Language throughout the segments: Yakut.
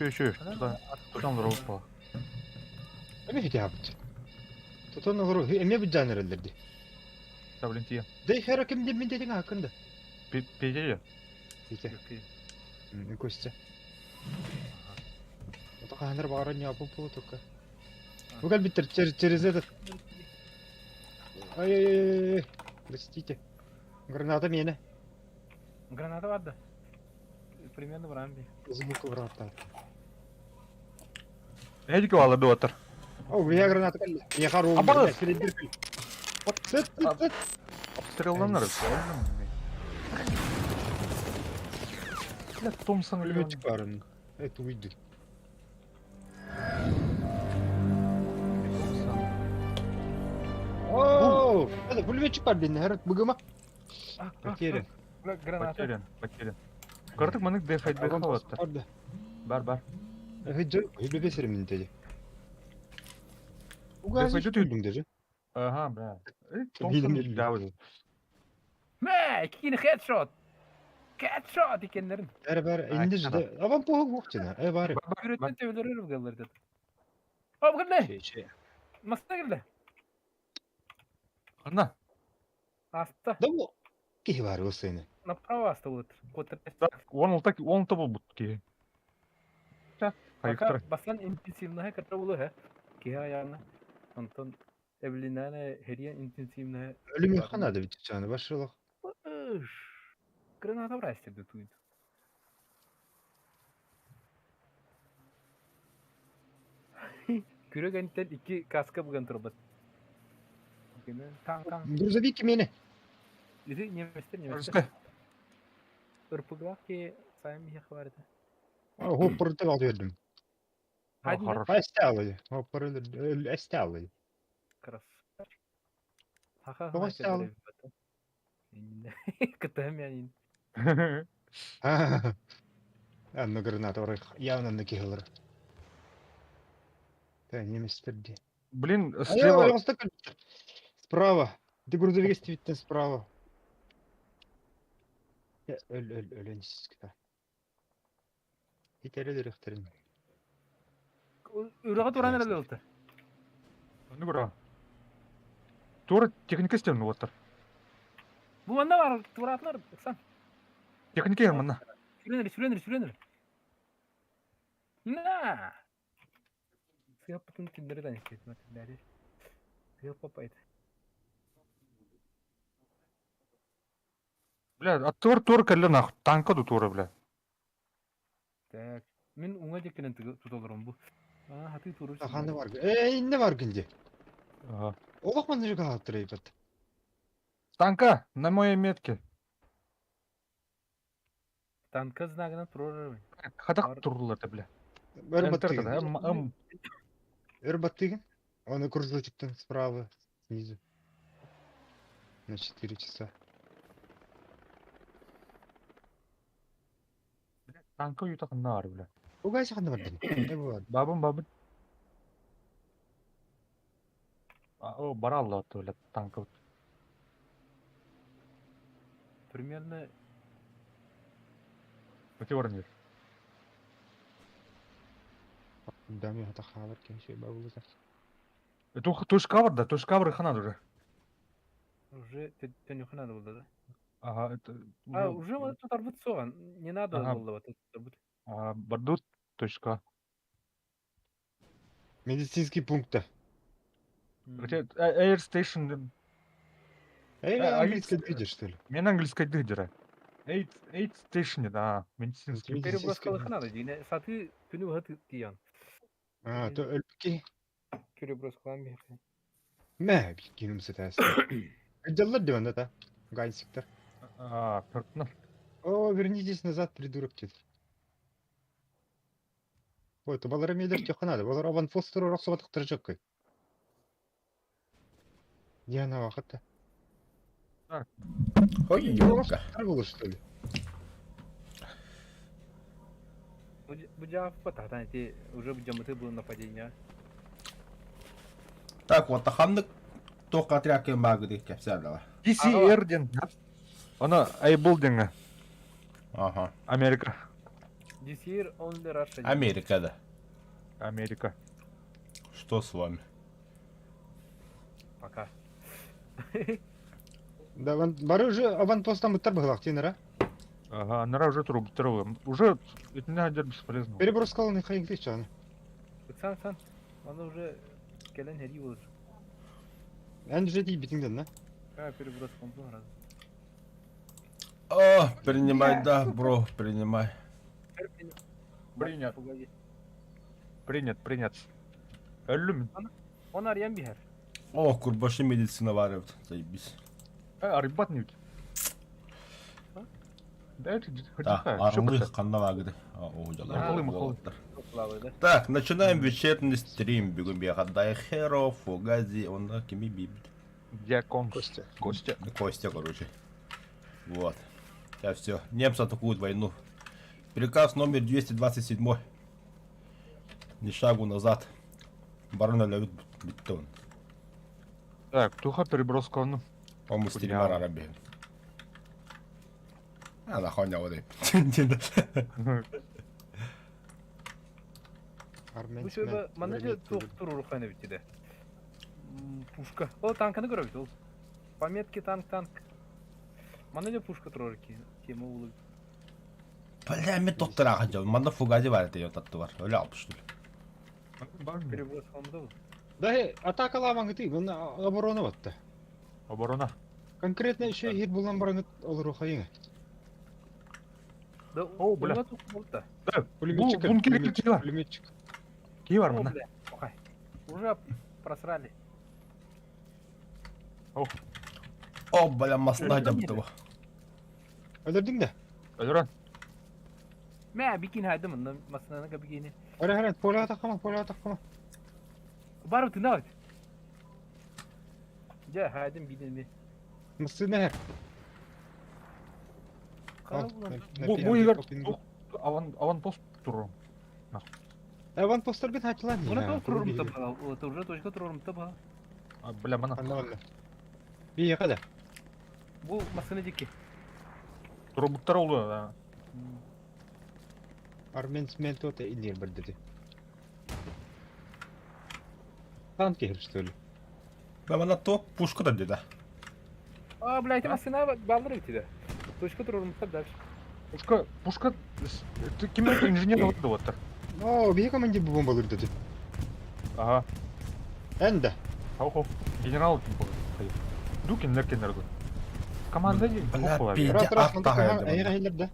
Үчү, үчү. Тутан, тутан олоробут буо. Эмиэ хитиһабыт. Тутан олору эмиэ быдьаан эрэллэр дии. Да, блин, тиийэн. Дэй хера ким диэн мин дэтиҥ ааккын да. Петя Петя. Костя. Это хаһанар баҕарар ньаапын буолу только. Бу кэлбиттэр через этот. Ай-ай-ай, простите. Граната миэнэ. Граната бар да. Примерно в рамбе. Звук врата. Эдик вала дуотар. О, меня граната кэллэ. Миэхэ ром. Абарыс! Сыт, сыт, сыт. Обстрелланар. Бля, Томпсон Пулеметчик барын. Это уйду. О, это пулеметчик бар ден, хәрәт быгыма. Потерян. Граната. Потерян, потерян. Кырдык манык дефайт бехалаттар. Бар, бар. Хыджы, хыджы бесер теди. Угазы түйдүң деже. Ага, бля. Томпсон да Мэ, кини хедшот. Хедшот икеннерин. Бэр бэр, инде жде. Аван похуй бухтина. Э бар. Күрөттен төбөлөрөр галлар деді. Оп кирде. Маста кирде. Ханна. Аста. Да бу киһи бар осыны. Направо аста вот. Он алта он тобул бут киһи. Пока бастан интенсивная кытта булу һэ. Киһи аяғына. Онтон Эвлинана херия интенсивная. Өлүмү ханады бит чаны башылык. Граната брать тебе тут. Күрө кэнниттэн икки каска буган турбут. Таң таң. Грузовик мени. Ити немецтер немецтер. Ырпыгылаах ки сайын миһиэхэ бар этэ. Хоппорды алып бердим. Эсталый. Хоппорды эсталый. Красавчик. Хаха. Тоҕо Кытыһым янин. Анна граната орой явно на киһилер. Да, немецтер ди. Блин, слева. Справа. Ты грузовик стивиттен справа. Өл өл өлөн сискта. Итәрелер үрөхтерин. Үрэҕэ туран эрэ ылта. Ну кура. Тура техника истем уоттар. Бу манна бар тураатылар ыксан. Техника манна. Сүрэнэр сүрэнэр сүрэнэр. На! Сыаппытын киндери да истетмэтиллэри. Сыаппапайт. Бля, а тур тур кэллэ нахуй. Танка ду тура, бля. Так. Мин уҥа диэкинэн туталарым бу. Аа, хатыы турur. Ханна бар. Э, инне бар гинде. Ага. Олох манныжы кааттыр эйбет. Танка, на моей метке. Танка знагынан турар. Хатах турлар бля. Өр М, баттыгын. М. Өр баттыгын. Он и кружочек справа, снизу. На 4 часа. Танка уйта ханна бля. Угайся ханна бардын. Не бывает. Бабым бабым. О, баралла бля, танка. Примерно Метеорнир. Да, мне это хавар, кенши бабулы. Туш кавр, да, туш кавр хана уже. Уже төнүхүн надо было, да? Ага, это... А, уже вот тут арбут соған. Не надо Ага. было вот тут арбут. А, бардут, точка. Медицинский пункт. Air Station... Эй, А, английский видишь, что ли? Мен английской дыдера. Aid, Aid Station, да, медицинский. Медицинский Переброскалыхы надо, дигне. Саты күнү быһа тиyan. А, то өлпки. Переброскалан бихе. Мә, кинум сетәс. Дяллар диван да. Гайсиктер. А, пертна. О, вернитесь назад, придурок дед. Ой, то балар мелер тёхана, балар аван фостер рохсабат тыржыккы. Диана вакытта. Ой, ёлка. Было, что ли? Бу жаап бататан эти уже жамыты был нападение. Так, вот ханнык туохха отрядка баагы кэпсээллэҕэ. DCR ден. Она Айбул ден. Ага. Америка. This year only Russia. Америка, да. Америка. Что с вами? Пока. Да, бары уже аванпостан быттар быһылаах тиэнэрэ. Ага, нара уже труб Уже итиннэ дьэр бесполезно. Переброскаланы хайыҥ чаны. Ыксан, ыксан. Аны уже кэлэн хэрии болur. Эн уже тиийбитиҥ да? А, переброс комплу раз. О, принимай, да, бро, принимай. Принят. Принят, принят. Өллүм. Он арыйан биһэр. О, курбаши медицина варят, заебись. Арыйбат не Да, это Да, арылы ханна вагды. Так, начинаем вечерний стрим. Бүгүн биэхэ Херо, Фугази, он кими бибит. Дьякон. Костя. Костя. Костя, короче. Вот. Сейчас все. Немцы атакуют войну. Приказ номер 227. Ни шагу назад. Барона ловит бетон. Так, туха переброскалны. По-моему, стримар араби. А, нахуй вот Бу сөбө манна же туох турурух битиде. Пушка. Ол танканы көрөбүт ол. Пометки танк танк. Манна же пушка турар ки тема улы. Бля, мен доктор жол. Манда фугази бар это татты бар. Өлө алып что ли. Переброс да бул. Да, атакалаабаҥ ты, оборона батта. Оборона. Конкретно еще хит булан бараңыт олору хайыңа. Да, О, бля. Да. Да, Пулеметчик. бункер бар. Пулеметчик. Кии бар О, мына. бля. Охай. Уже просрали. О, бля, масна жабытыба. Өлөрдүң да. Өлөрөн. Мә бикин хайды мында масынаны бикини. Ара ара, поля атакама, поля атакама. Бар тына. Жа хайдым бидин Мысына хер. Бу бу егер аван аванпост туру. Аванпосттар бит хатылан. Муну то турурум таба. Это уже точка турурум таба. Бля, мана. Анна анна. Би када. Бу масыны дики. Турубуттар oldu да. Армен смент ота инер бир деди. Танк кехер что ли? Да, мана то пушка да деди. А, бля, эти масына балдыр битиде. Точка турурум таба дальше. Пушка, пушка, ким инженер вот вот. О, би команде бу бомбалыр деди. Ага. Энда. Хау-хау. Генерал ким был. Дукин неркенер Команда Бля, хопла. пи- Раз раз, Аттаға эйра хейлер да.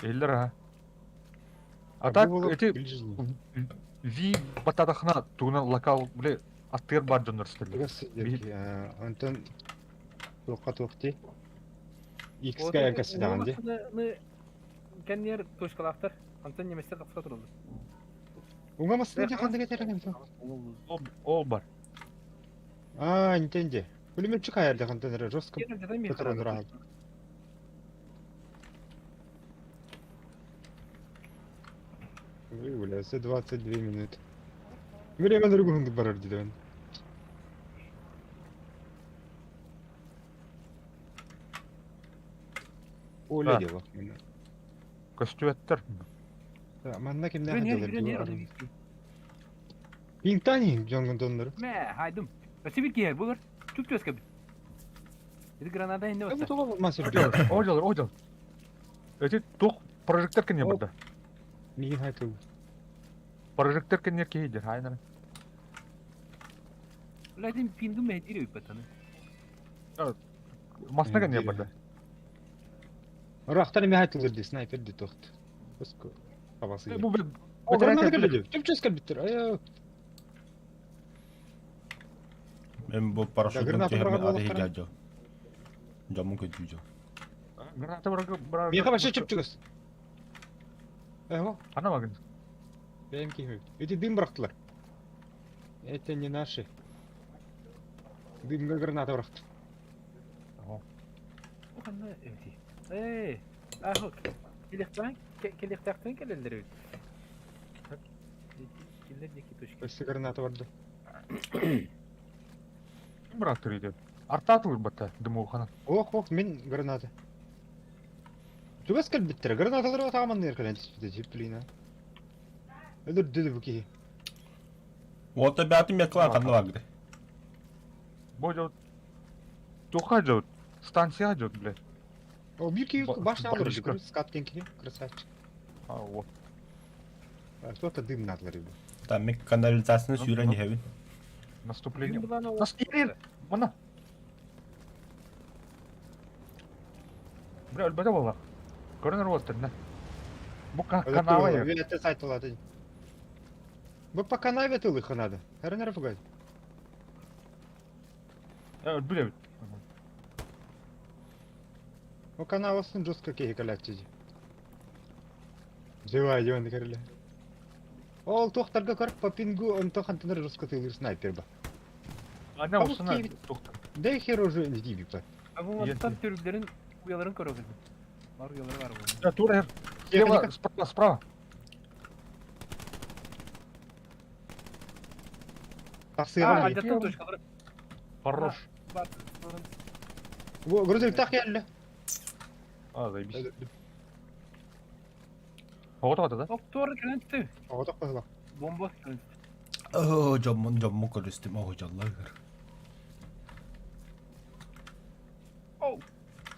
Эллер ага. А так эти ви батадахна тугна локал, бля, аттыр бар дьоннор стеллер. Антон тоққа тоқти. X-ка якасы ди. Кеннер точкалахтар. Антон неместер тақса турулду. Уңа масына жаканда кетерген. Ол бар. А, интенде. Пулеметчик аярда кантенер жестко. Патрон рахат. Ой, бля, все 22 минуты. Время другого барар деден. Оля дело. Көстүөттер. Манна кимден хадылар. Пинтани жонгон доннор. Мә, хайдым. Өсі bir киер булыр. Чүп чөскө бит. Эти граната инде Бу отса. туга мастер. Ожал, ожал. Эти тух прожектор кене барда. Мигин хайтыл. Прожектор кене кейдер, хайнар. Ләдин пинду мәдире патаны. Масна кене барда. Рахтар ми хайтыл ди снайпер ди тохт. Баско. Абасы. Бу бил. О, граната келди. Чүп чөскө биттер. Ай. Мен бу парашюттан граната түһәрмен бырага ары болуп хиджа. Жамын көтү жо. Граната барга барга. Миха вообще чүп чөс. Эго, Ана магын. бәйм киһи. Эти дым бырактылар. Это не наши. Дымга граната быракты. Оханна эвди. Эй, ахок. Келехтан, келехтактан келелер бит. Киллер деки точка. Өссө граната барды. Ким брактыр иде? Артатылыр батта дыму хана. Ох, ох, мен граната. Чугас кэлбиттэрэ, гранаталары атааманныыр кэлэн түспүтэ дьиплина. Өлөрдү бу киһи. Вот бээтим меткалаан ханна бааргытай? Бу дьон туохха дьон? Станцияҕа дьон, блядь. О, биир киһи башня Барышка. олорор, скат диэн киһи, красавчик. А, вот. Что-то дым надлар ебу. Там мен канализацияны сүүрэн иһэбин. Наступление. Наступление! Мана! Бля, өлбөтө буолла. Көрөн уолтарна. Бу канава я. Это сайт улады. Бу по канаве тылыха надо. Эрнер фугай. Өлбүт эбит. Бу канавасын жестко киһи кэлээччи. Живай дьон кэрилэ. Ол туохтарга көр по пингу онто хантанар жестко тылыр снайпер ба. Ана усuna тухтар. Да хер уже не дибипа. А бу маттан түрүллэрин уяларын көрөбүн. Бар уялары бар бу. Да, тура. Слева, справа, справа. Тахсыга Алдьаттан точкалары. Хорош. Бар. Грузовик кэллэ. А, заебись. Оҕото да? Октор кэлэн түстэ. Оҕото кыһыла. Бомба кэлэн түстэ. Оо, дьоммун дьоммун көрүстүм, оо, дьоллор. Оу.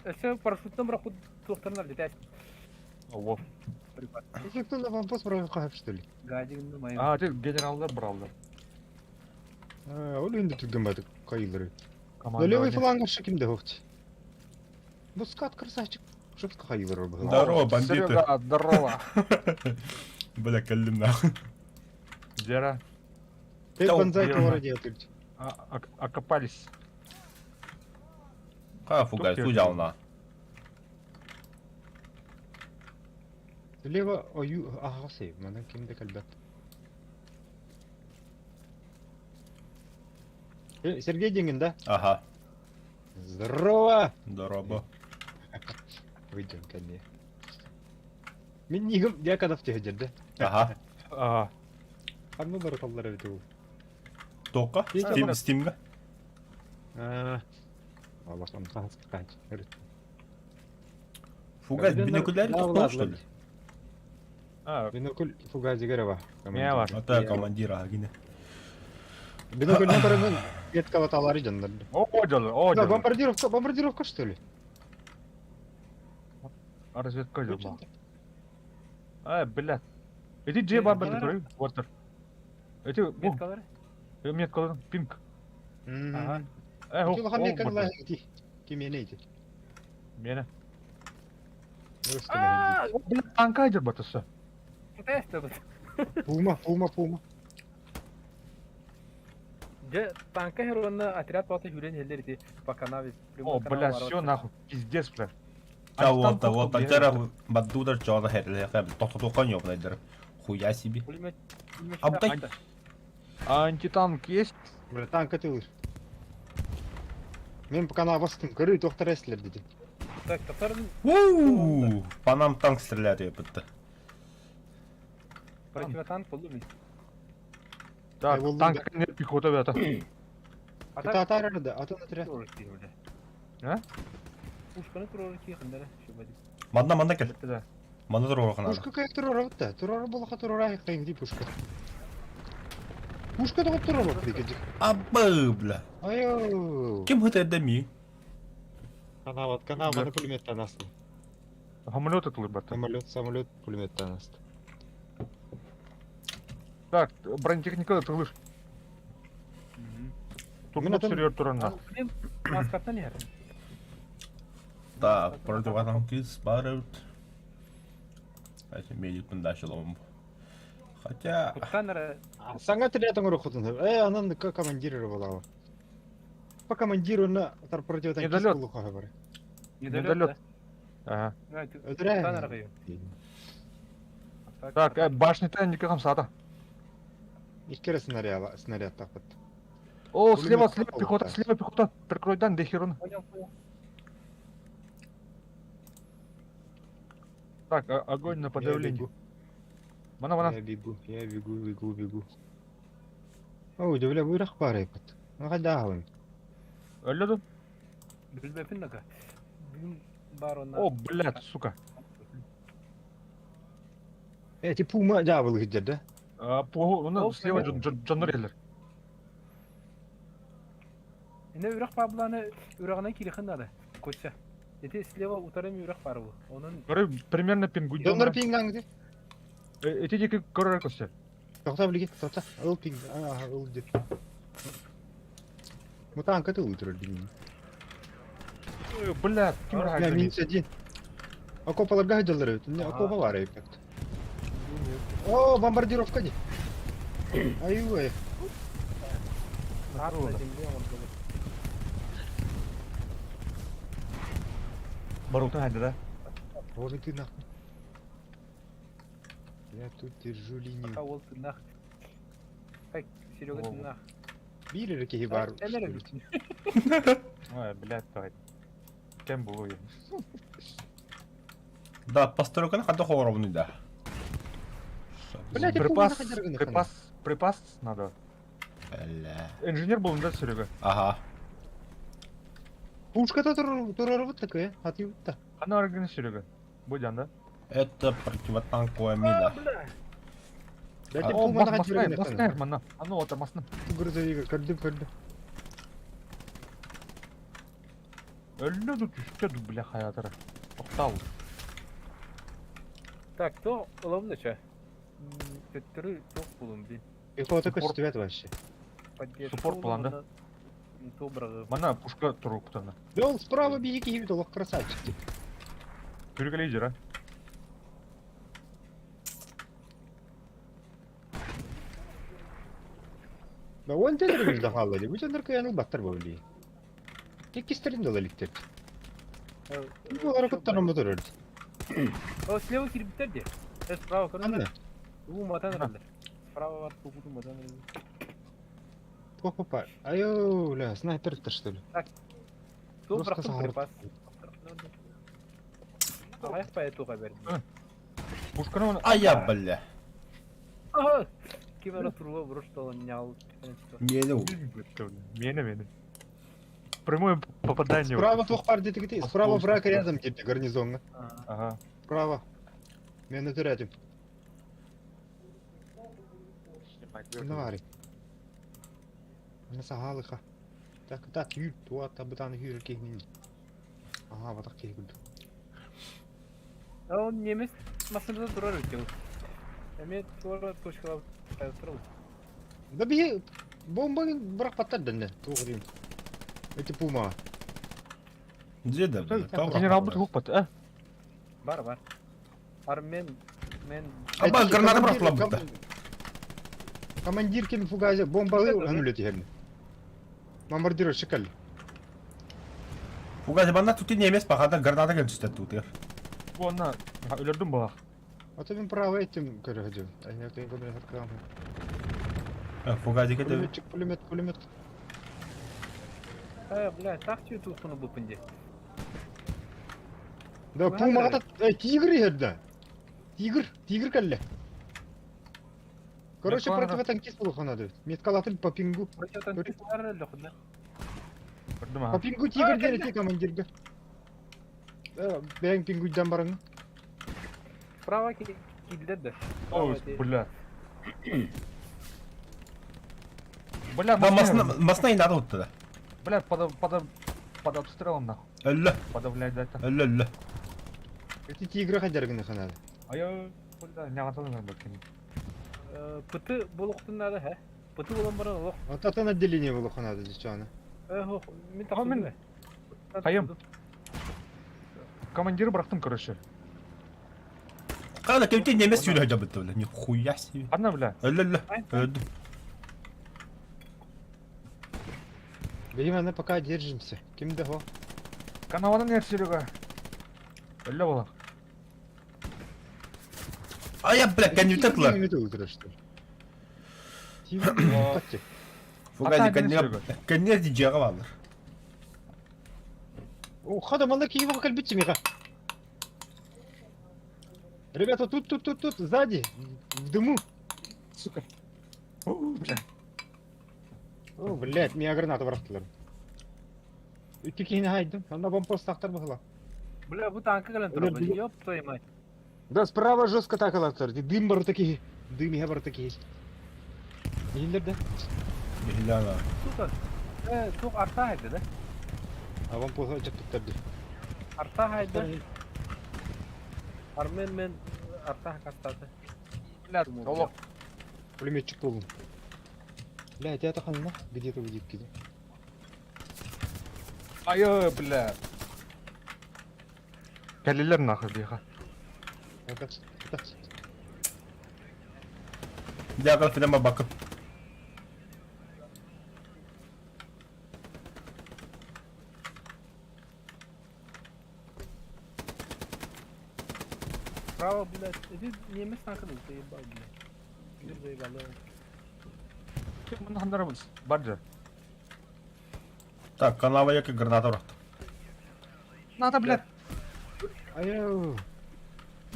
Өссө парашюттан бырахпыт туохтарын алдьатаат. Ого. Эффективно вопрос про что ли? Гадигин майын. А, ты генералдар бралдар. Ол енді түрген бады кайылары. Команда. Левый фланг кимде хохти. Бу скат красавчик. Жестко хайылары был. Здорово, бандиты. Серега, здорово. Бля, кэллим нахуй. Зера. Ты банзай Верно. товара делать. Окопались. Ха, фугай, сужална. Слева ою ага сей, мана кимде калбат. Сергей Денин, да? Ага. Здорово! Здорово. Выйдем ко мне. Мин нигым Дьяконов түһэдэр Ага. А, Ханна барыталлар эбит ол. Тока? Steam, Steam'га? Аллах он Фугас бинокль тоқтоо, что ли? а, Бинокль фугас дигерева. Мия бар. Ата командир агине. Бинокль көрөнөн ветка жандар. О, дело, о, Да, дело. бомбардировка, бомбардировка что ли? А разведка дело. А, блядь. Эти же бабы который, Вортер. Эти, о, Меткалары? метка, пинг. Ага. Э, о, Улахан о, метка Вортер. Кимене ити. Мене. А, О, блядь, танка идет, батыса. тест бит. Пума, пума, пума. Дьэ, танка херонна отряд бата хүрен хеллер ити по канаве. О, блядь, все нахуй, пиздец, блядь. Та вот, та Антитанк вот, блядь. тантера баддудар чода херле, тохтотуқан ёбнайдыр. Хуя себе. Пулемет. А бтай. Антитанк есть? Бля, танк тылыр. Мен пока на бастым, көрүй тоқтар эслер dedi. Так, татарын Уу, по нам танк стреляет, ёпта. противотанк болду бит. Так, болду танк нет, пехота, бята. А Это атар да, атын отряд. турор ки бля. А? Пушканы турор ки хындара, шубади. Манна, манна кел. Да. Манна турор надо. Пушка как турора вот да, турора была турора их пушка. Пушка да турора вот дигеди. Абы, бля. Айо. Ким это дами? Канава, канава на пулемет нас. Самолет это бата. Самолет, самолет, пулемет нас. Так, бронетехника это лыж. Тут Мен атын- серьер турана. Блин, маскаттан яр. Да, противотанки спарают. Хотя медик дальше ломом. Хотя... Куттан Саңа отряд оңор хотун. Э, анан к командиры была. По командиру на тар противотанкист Недолет. булуха бар. Недолет. Ага. Отряд. Так, башня-то никаком сада. Иккере снаряд, снаряд тапыт. О, Пулемет слева, слева попал, пехота, да. слева пехота. Прикрой дан, дехерун. Понял, понял. Так, огонь на Я подавление. бегу, Мана, мана. Я бегу, я бегу, бегу, бегу. О, удивля буйрах бары пат. Ну хада Өллөдү. Билбепин нака. Бүгүн бар онна. О, блядь, сука. Эти пума дьаабылы сылдьар да? Пуоһу, Ол слева дьоннор иһэллэр. Инэ үрэх Павланы үрэҕинэн киириэххин наада. Костя. Ити слева утары эми үрэх баар бу. Онон Көрө примерно пингуй Дьоннор пингаҥ Ити диэки көрөр Костя. Тоқта билигин, тоқта. Ыл пинг, аа, ыл дип. Бу танка тыл турар билигин. Бля, ким Бля, минус один. Окопаларга сылдьаллар эбит. Не, окопа баар эбит. О, бомбардировка ди. Ай-ой. Ар на земле он был. Барута хайда да? Вот ты нахуй. Я тут держу линию. Пока ол тынах. Как Серега тынах. Биир эрэ киһи баар. Ой, блядь, давай. Кем булуй? Да, постройканы хата хоҕоробун да. Блядь, Припас, припас, припас надо. Бля. Инженер был, да, Серега? Ага. Пушката турарыбыт такая, атыыбыт Она органи Серега. Будь да? Это противотанковая мина. Дайте О, пуманы масна, хатыргын масна, манна. А ну, это масна. Грузовик, көрдүм, көрдүм. Өллө ду түстө ду, бля, хаятара. Тоқтал. Так, то ылам да ча. Төттөрү туох булум би. Пехота Суппорт. көстүбэт вообще. Поддержка Суппорт булан да? То бырагы. Мана пушка туруктана. Да ол справа биһи киһибит олох красавчик деп. Түргө лидер, а? Да он телер да хаалла дии. Бу дьоннор кыайан ылбаттар буолуй. Иккистерин да ылаликтер. Бу олары куттанан ботурар. О, слева кирбиттер де. Э, справа көрдүң Анна. Уу матан эрэллэр. Справа бар тупутун матан эрэллэр. Папа, айо, бля, снайпер-то что ли? Туох Просто бырахтым саһарбыт. припас. Аҕыйах пая туга бердим. Пушканы он... А я, бля. Ким эрэ туруга бұрыш нял. Не, ну. Мені, мені. Прямое попадание. Справа туох бар дедигити, справа враг рядом диэбит гарнизонга. Ага. Справа. Мен өтөрөтүм. Навари. Аны саһаалыха. Так, так, үүт, туа табытаны үүрэр киһини. Ага, батах киһи күлдү. А он немец машинада турар өтө. Эме туора точкалап турал. Да биһи бомба бырахпаттар дэннэ, туох диим. Эти пума. Где да, бля? Генерал бут хукпат, а? Бар бар. Ар мен мен Аба, граната бырахтылар бутта. Командир ким фугазе бомбалы аны түһэрни. Бомбардировщик кэлли. Фугази банна тут немец пахата граната кел түстэ тутыр. Онна өлөрдүм балах. А то мен право этим көрө Айна ты көмө харкам. Фугази кете. Пулеметчик, пулемет, пулемет. Э, бля, так чую туохпуну буппун дии. Да пума э, тигр иһэрдэ. Тигр, тигр кэллэ. Короче, Меткалары- противотанкист буолуохха наада. Меткалатын по пингу. Противотанкист бар эле худна. Көрдүм По ага. пингу тигр диэн эти командирга. Э, бэйэҥ пингуйдан бараҥ. Справа киирдилэр да. Ой, бля. Бля, Да, масна, масна, масна и надо вот тогда. бля, под, под, под обстрелом нахуй. Өллө, Подавлять это. өллө, өллө. Эти тигры хадьаргына надо. А я, бля, не готов бакини. Пыты буолуохтун наада, хэ? Пыты буолан баран олох. Вот атын отделение буолуохха надо девчонка. Э, хох, мин А, мин- тахсыбын. Хайым. Командир бырахтым, короче. Кана кемте немец сүүрэ жабытты, бля. Нихуя себе. Одна, бля. Өллө, өллө. Өлдү. Видимо, она пока держимся. Ким да Канавадан нет, Серега. Өллө була. А я, бля, кәнүтә тылар. Что ли? Тигр, кстати. Фугази Ата, кәнне кәнне диҗәгә балыр. О, хада мала Киева кальбите миха. Ребята, тут, тут, тут, тут, сзади, в дыму. Сука. О, бля. О, блядь, меня граната бырахтылар. Үтті кейін хайдым. Анда бомбост тахтар бахыла. Бля, бу танка кэлэн турар. Ёб твою мать. Да справа жестко атакалаттар. Дым барыта киһи. Дым иһэ барыта киһи. Иһиллэр да? Бихилляна. Сука. Туох арта хайда да? Аван поха дьаппыттар дии. Арта хайда. Армен мен арта хастаты. Блядь, олох. Пулеметчик болун. Бля, это ханна? Где-то выйдет киди. Айы, бля. Кэллилэр нахуй биэхэ. Это, это. Дьякон финема бакы. Право, блядь. Иди немец нахуй заебал, блядь. Иди заебал. Мына хандарабыз. Бар же. Так, канава яки граната урахта. Надо, блядь. Аяу.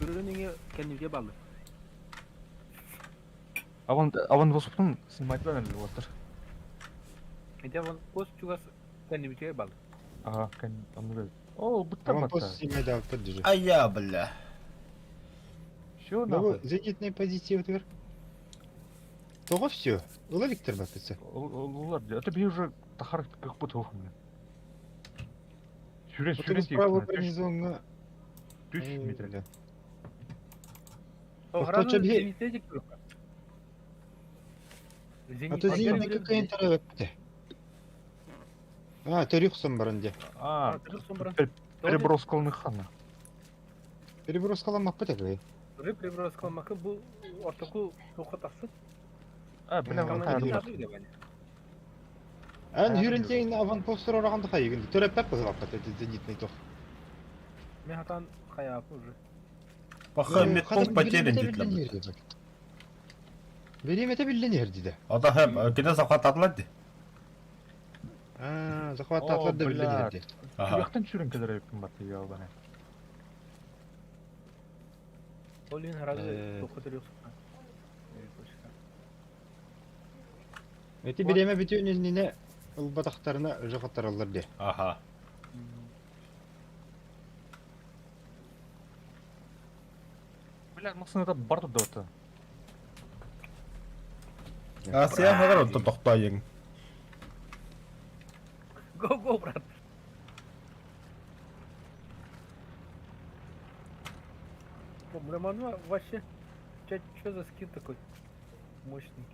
Үрүнүңе кэннибге балды. Аван аван воспутун снимать да оттар. Ити вон пост чугас кэннибге балды. Ага, кэн анны. О, бутта Аван батта. пост снимай да, поддержи. А я, бля. Все Ну, нахуй. зенитные позиции вот вверх. Того все. Ула Виктор батыца. Улар, это би уже тахар как будто охум. Сүрен Вот сүрен справа бронезона. Түш метр. Охрана чабе- зенитте А то зенитный какая интервепте. А, төрүк баранде. А, переброс хана. Переброс каламак бит Ры переброс каламакы бу ортоку тоққа тақсы. А, бля, Эн хүрентейин аванпостер орағанды хайыгын. Төрөппәп кызылаппат эти зенитный тох. Мен хатан хаяпы уже. Паха медпункт потерян дитләбит. Беремете билен ердиде. Ата хэм, кене захват ди. А, захват атлар да билен ерди. Ага. Жактан сүрен келер эпкин батты я бана. Ол ин харазы тоққа төрөк. Эти береме бүтүн иннине ылбатактарына жакаттаралар де. Ага. Бля, максына бар да отта. Асия хагар отто тохтайын. Го, го, брат. О, бля, ну вообще, чё за скин такой мощный?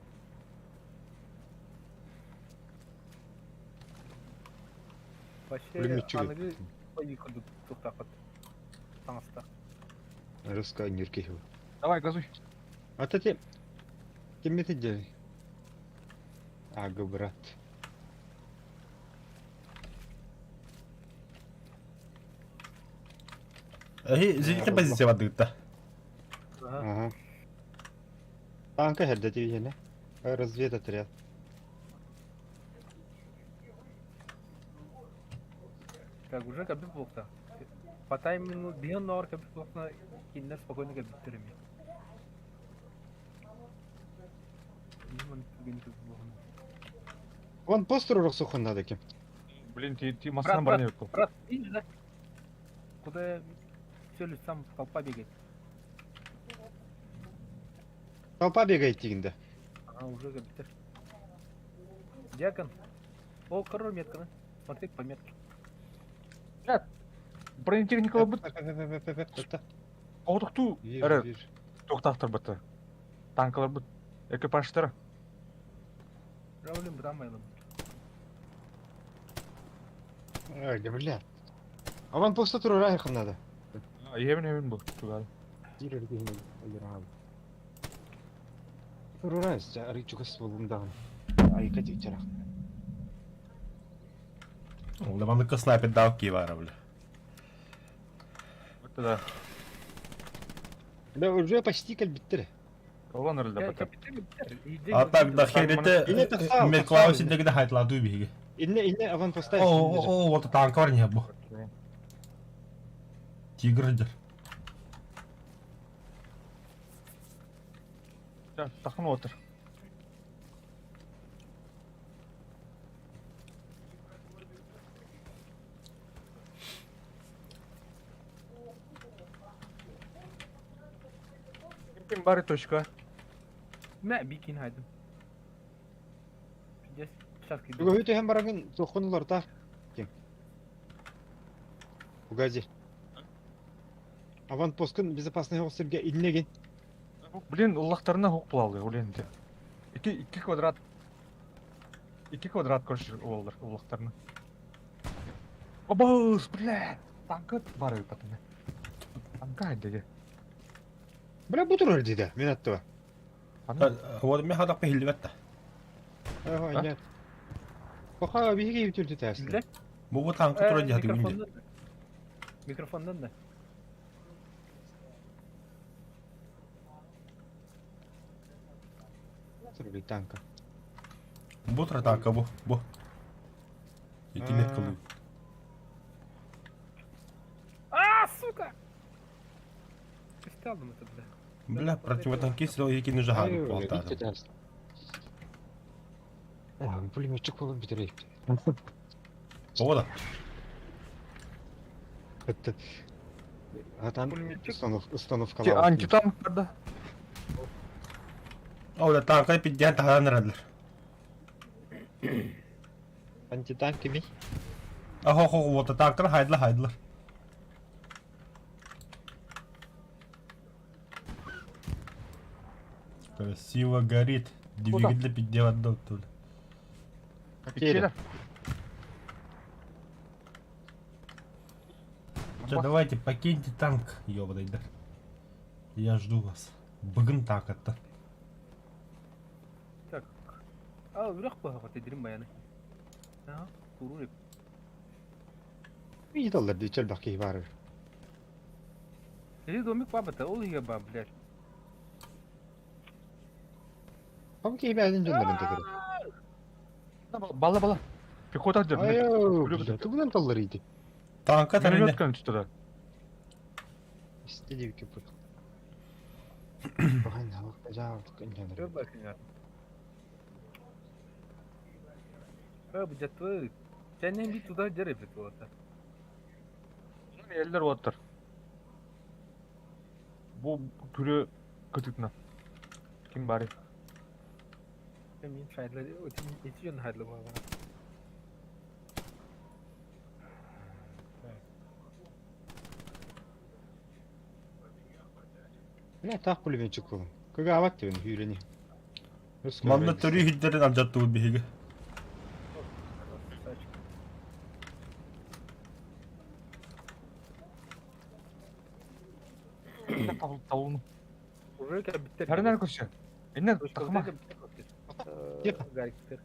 Вообще, Пулеметчик. аныгы поикуду тухтахат. Таңыста. Рыска нирки. Давай, газуй. А то те кеммете дел. Ага, брат. Эхи, зенитный позиция бадыгта. Ага. Ага. Танка херде тибине. Разведотряд. Так, уже кабит блокта. По таймингу бион нор кабит блокна киндер спокойно кабит терми. Вон постер урок надо кем. Блин, ти ти масына Брат, бар не yok. Брат, видишь, да? Куда все сам толпа бегает. Толпа бегает тигинде. А, уже кабитер. Дьякон. О, король метка, да? Смотри по метке. Бронетехника бут. Отукту. Эре, токтактыр баты. Танкалар бут. Экипажтар. Раулин брамайлым. Ай, да бля. Аванпоста турар надо. Ебен ебен бу. Тугал. Турурай, арычугас болумдаган. Айка тичара. Левандыка снайпер дал кивара, бля. Вот да. Да уже почти калбиттер. Олан рылда бата. А так да херите Или тахсал, медклауси дегде хайтладу биги. Инне инне аванпоста. О, о, о, вот танк бар не бу. Тигр дер. Да, тахын отыр. бары точка. Мэ бикин хайдым. Пиздец. Сейчас киирдим. Бүгүн түһэн бараҥын туоххун уларытаар. Ким? Угази. Аванпосткын безопасный оҕус сиргэ иннегин. Блин, уллахтарына хук булаллар, блин. Икки, икки квадрат. Икки квадрат короче улаллар, уллахтарына. Обоус, бля! Танка бар патына. Танка айдыгы. Бля, бу турар диде, мен аттыба. Вот мен хадақ бихиллибет да. Ага, нет. Пока биһиги бүтүрдү тәсиле. Бу бу танка турар диһати күнде. Микрофондан да. Турар танка. Бу турар танка бу, бу. Итинник кылыы. А, сука! Кристаллом это, бля. Бля, противотанкист ол екені жаһаны буолтаатым. Пулеметчик болон бүтэрейт. Тоҕо да? Атан установкалаабыт. Антитанк да. Ол да танка пиддиэн таһааран эрэллэр. Антитанк кимий? Ахо хо вот танктар хайдылар хайдылар. Красиво горит. Двигатель пиддеват доктор. Иккилэр. Че, давайте покиньте танк, ёбаный, да. Я жду вас. Бүгін танк атта. Так. А, үрэх баһаҕа тедирим баяны. Аа, куру Ыйыталлар дии элбэх киһи баар. Эти домик бабата, ол иһэ ба, блядь. Хам киһи бэйэтин дьоннорун тэтэрэ. Бала бала. Пехота дьон. Айоо, тугунан таллар иити. Танка Миномет тарыйда. көн түстэ. Исти диэбиккэ пут. Баҕан Көр бакыҥа. Э, бу дьаттыы. Чэннэн бит туда дьэр эбит буолата. Эллер уоттар. Бу күрө кытытна. Ким бары? Мин хайдла, эти дьон хайдла буолла. Бля, таах пулеметчик буолан. Кыгаабат диэн сүүрэни. Манна төрүү хиддерин алдьаттыбыт биһиги. Талуну. Уже кәбиттер. Харинар көсө. Инне тахма. Тихо. Гариктер.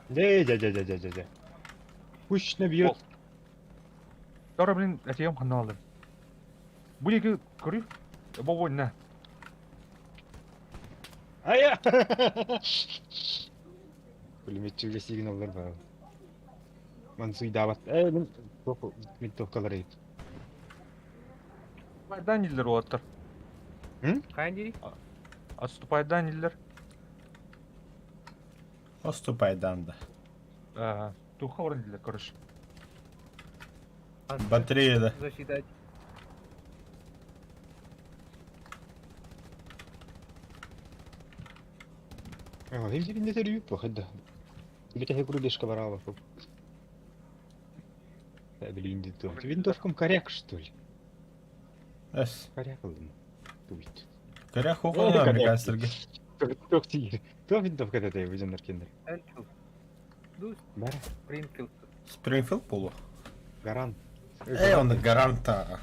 Дэ, дэ, дэ, дэ, дэ, дэ, дэ. Пусть набьет. Дора блин, этием ханна алды. Бу екі көрүй. Бу не. Ая! Пулеметчиге сигналлар бар. Мансуйдаабат. Э, мин винтовкалар эбит. Отступайдан нилер уоттар. Хайан дири? Отступайдан нилер. Отступайдан да. Туха орын нилер, короче. Батарея да. Засчитать. А, им тебе не зарю, плохо да. Или тебе рубежка барала. Да, блин, винтовкам коряк, что ли? Эс. Коряк ылым. Туйт. Коряк хоқына американецтерге. Туох тиийэр. Туох винтовка этэй бу дьоннор кинилэр. Энфилд. Ду Бара. Спрингфилд. Спрингфилд болу. Гарант. Эй, он гаранта.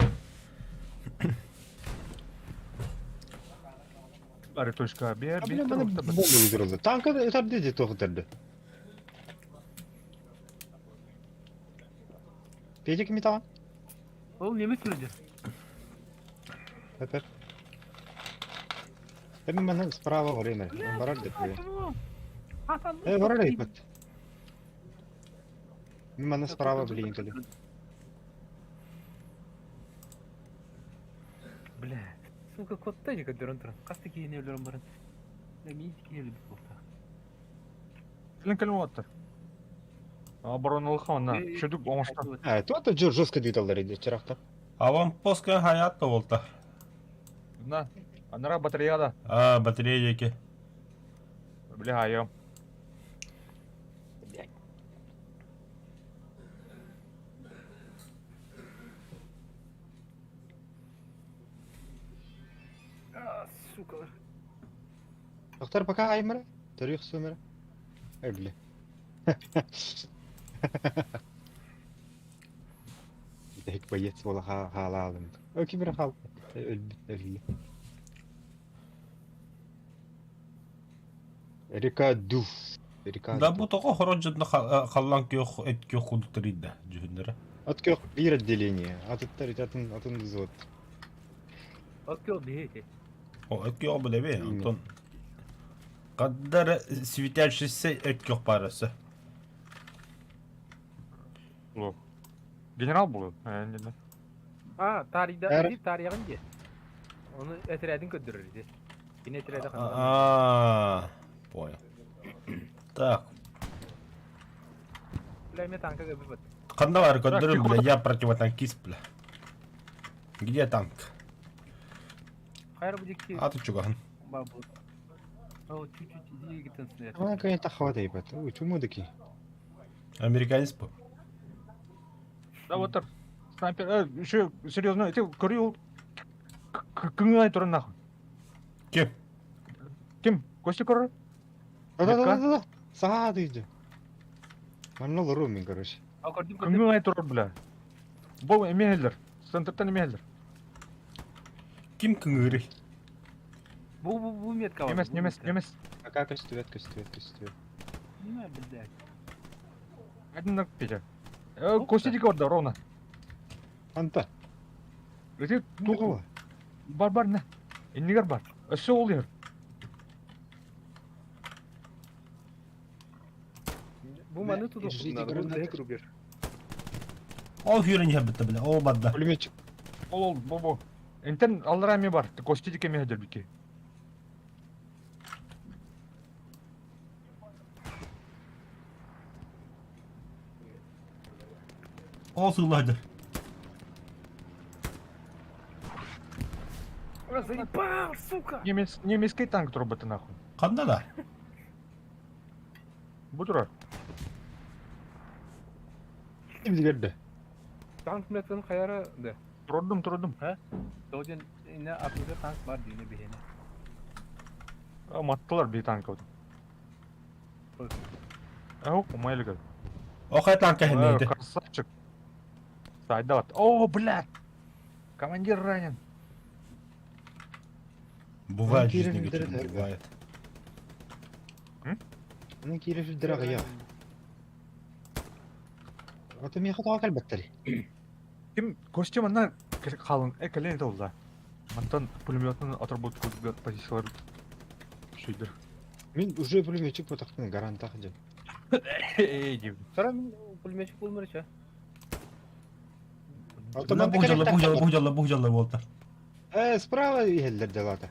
Бары точка Б, А Б, бля, маны Б. бомба взорвали. Танк это где туох тэрдэ. Петя кими таҕан? Ол немец үлде. Это. Это маны справа время. Барар деп. Э, барар дейт. Маны справа блин кэлэ. Бля. Сука, котта же көдөрөн туран. Касты кийине өлөрөн баран. Да мин кийине өлүп болта. Кэлин кэлин уоттар. Обороналық онна. Шөдүк оңоштан. А, то это жестко двигаллар иди чарахта. Аванпостка хаят да болта. На, анара батарея да. А, батарея диэки. Бля, айым. А, сука. Доктор пока аймара. Төрүөх сымара. Өллө. Бүтэһик боец буола хаалаалым. Ким эрэ хаалбыт. Өлбүт өллө. Река Дуф. Река Да бу тоҕо хорон дьонно халлаан күөх эт күөх курдук тэрийдэ дьүһүннэрэ. От күөх биир отделение. Атыттар атын атын взвод. От күөх биһи. О, эт күөх билэби. Онтон Ханна светящийся эт күөх баар өссө. Генерал буолуо. А, таарыйда, ити таарыйаҕын дии. Ону этэрээдин көрдөрөр ити. Кини этэрээдэ ханна? А, понял. Так. Бля, мне танка көбүппүт. Ханна бар көрдөрүм, бля, я противотанкист, бля. Где танк? Хайра бу дикки. Аты чугаһын. Бабу. Ол чуть-чуть иди гитен Она, конечно, хватает. Ой, чуму таки. Американец по. Да вот снайпер, еще серьезно, это көрү кыңай туран нахуй. Ким? Ким? Костя көрөр? Да-да-да-да-да. Саады иди. Манна лору мин, короче. А көрдүм көрдүм. Кыңай турар, бля. Бу эмиһэллэр. Центртан эмиһэллэр. Ким кыңырый? Бу бу бу метка бар. Немес, немес, немес. Пока көстүбэт, көстүбэт, көстүбэт. Не, блядь. Один на Петя. Костя дики орда, ровно. Анта. Эти Тугова. Бар бар не. Иннигер бар. Өссө ол ер. Бу маны тудук. Держите гранату. Ол хүрен иһэ бля, ол барда. Пулеметчик. Ол ол бу бу. Энтен аллара эми бар. Костя дики эми хедер бики. Ол сыллаһдыр. Заебал, сука! Немец, немецкий танк турбаты нахуй. Ханна да? Бу турар. Ким дигерде? Танк метканы хайара да. Турдум, турдум. Тооден ине атыга танк бар дийне бихене. Маттылар bir танк oldu. Ау, умайлыгы. О, хай танк кэһиннэйди. Красавчик. Сайдат. О, блядь. Командир ранен. Бывает в Кирилл жизни, Дердер. говорит, бывает. Аны киирэ дырага Аты миэхэ тоҕо кэлбэттэрий? Ким костюм ана қалың экелен толда. Мантан пулеметын отработку позициялар шүйдір. Мин уже пулеметчик ботахтын гарантах дьэ. Эй, дим. Сара мин пулеметчик булмар ча. Аты Мына манна бу жалла, бу кэлэхтэх жалла, бу жалла, бу жалла болта. Э, справа иһэллэр делата.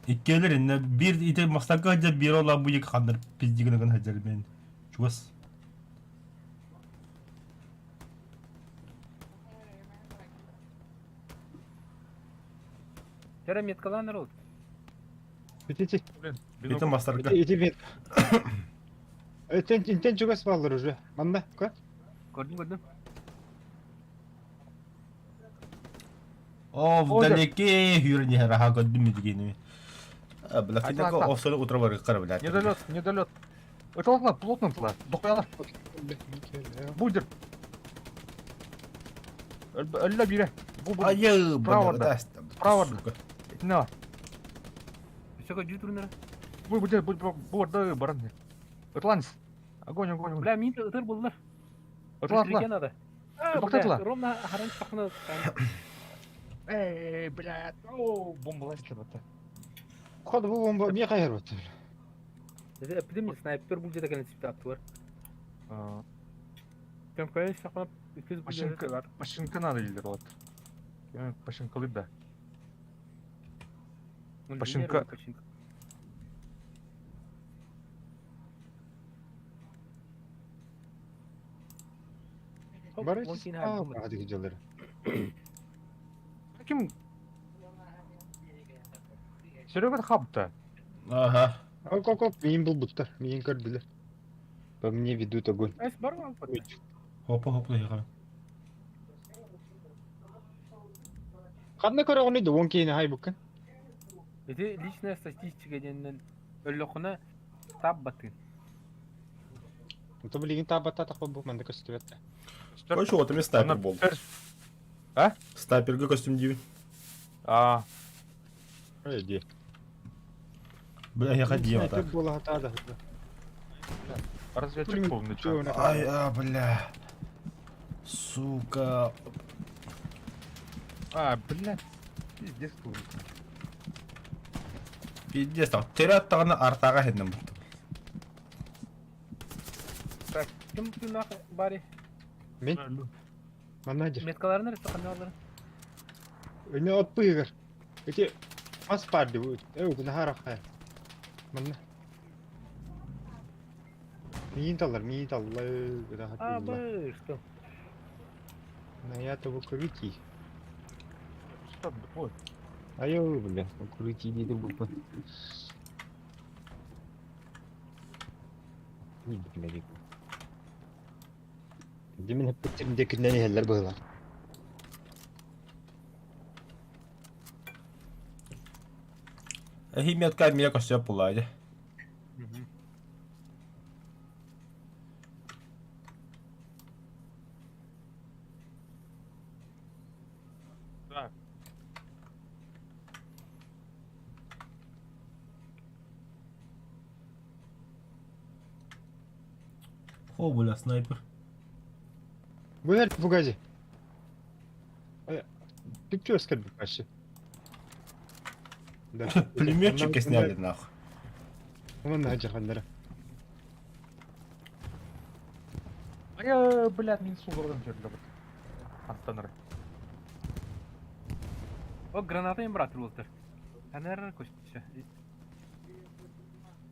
Иккиэлэр инне биир ити мастарга сылдьар биир олаа бу екі ханнар пиздигин гына сылдьар мен. Чугас. Сара меткаланыр ол. Ити Блин, Ити мастарга. ити мет. Этен интен чугас баллар уже. Манна, ка? Көрдүм көрдүм. О, Ой, вдалеке хүрен раха көрдүм дигени. Бля, Айта, финако айта. осолы утро бар кара бля. Недолет, недолет. Это ладно, плотно тла. Дохуялар. Будер. Өллө бире. Бу бу. Айы, Справа, бля, да. да. Справа, сука. На. Өссө көдүү турунара. Бу бу бу бу бу баран. Атланс. Огонь, огонь, огонь. Бля, мин ытыр булдылар. Атланс. Бля, надо. А, Тоқтатыла. бля, ровно харан тахна. Эй, блядь. О, бомба лазит это. Ход бу бомба миэхэ иһэр бат. Эпидемия снайпер бул жерде келен сипте аттылар. Кем көйс сакнап үкүз бул жерде Машинка, бар. машинка надо или вот. Машинка да. Машинка. Пашинка. Бар справа адыгы жаллар. Ким? Серега хапта. Ага. Оп, оп, оп, миин булбуттар, миин көрдүлэр. По мне ведут огонь. Эс бар ма патта? Хопа хопа ехала. Ханна көрөҕүнүй да уон киһини хайбыккын? Ити личная статистика диэннэн өллөххүнэ таап баттыын. Онто билигин таабаттаатахпа бу манна көстүбэт да. Короче, вот у меня снайпер был. А? Снайперга костюм диви. А, Ой, дии. Бля, я ходила так. Буола хатаада. разведчик полный чё. Ай, а, бля. Сука. А, блядь. Пиздец тут. Пиздец там. Терят тағына артаға хеднем бұтты. Так, ким тыыннаах баарый? Мин манна дир. Меткаларын эрэ ханна Өнө от быыгар. Ити мас баар дии бу. Ээ гунаһар ахай. Манна. Миин таллар, миин таллар. Гунаһар А, тылла. бы, что? На я того крути. Что, ой. Айо, бля, крути диэти буппун. Дьэ мин эппиттэрин диэкинэн иһэллэр быһыылаах. Эһи метка мия костюм пулайды. Так. О, бля, снайпер. Бу эр Фугази. Түкчү өскөр вообще. Да. Пулеметчика сняли нахуй. Онон дьаханнара. А я, блядь, мин сулардан жерде вот. Аттаныр. О, граната им брат уолтер. Анар көстүсэ.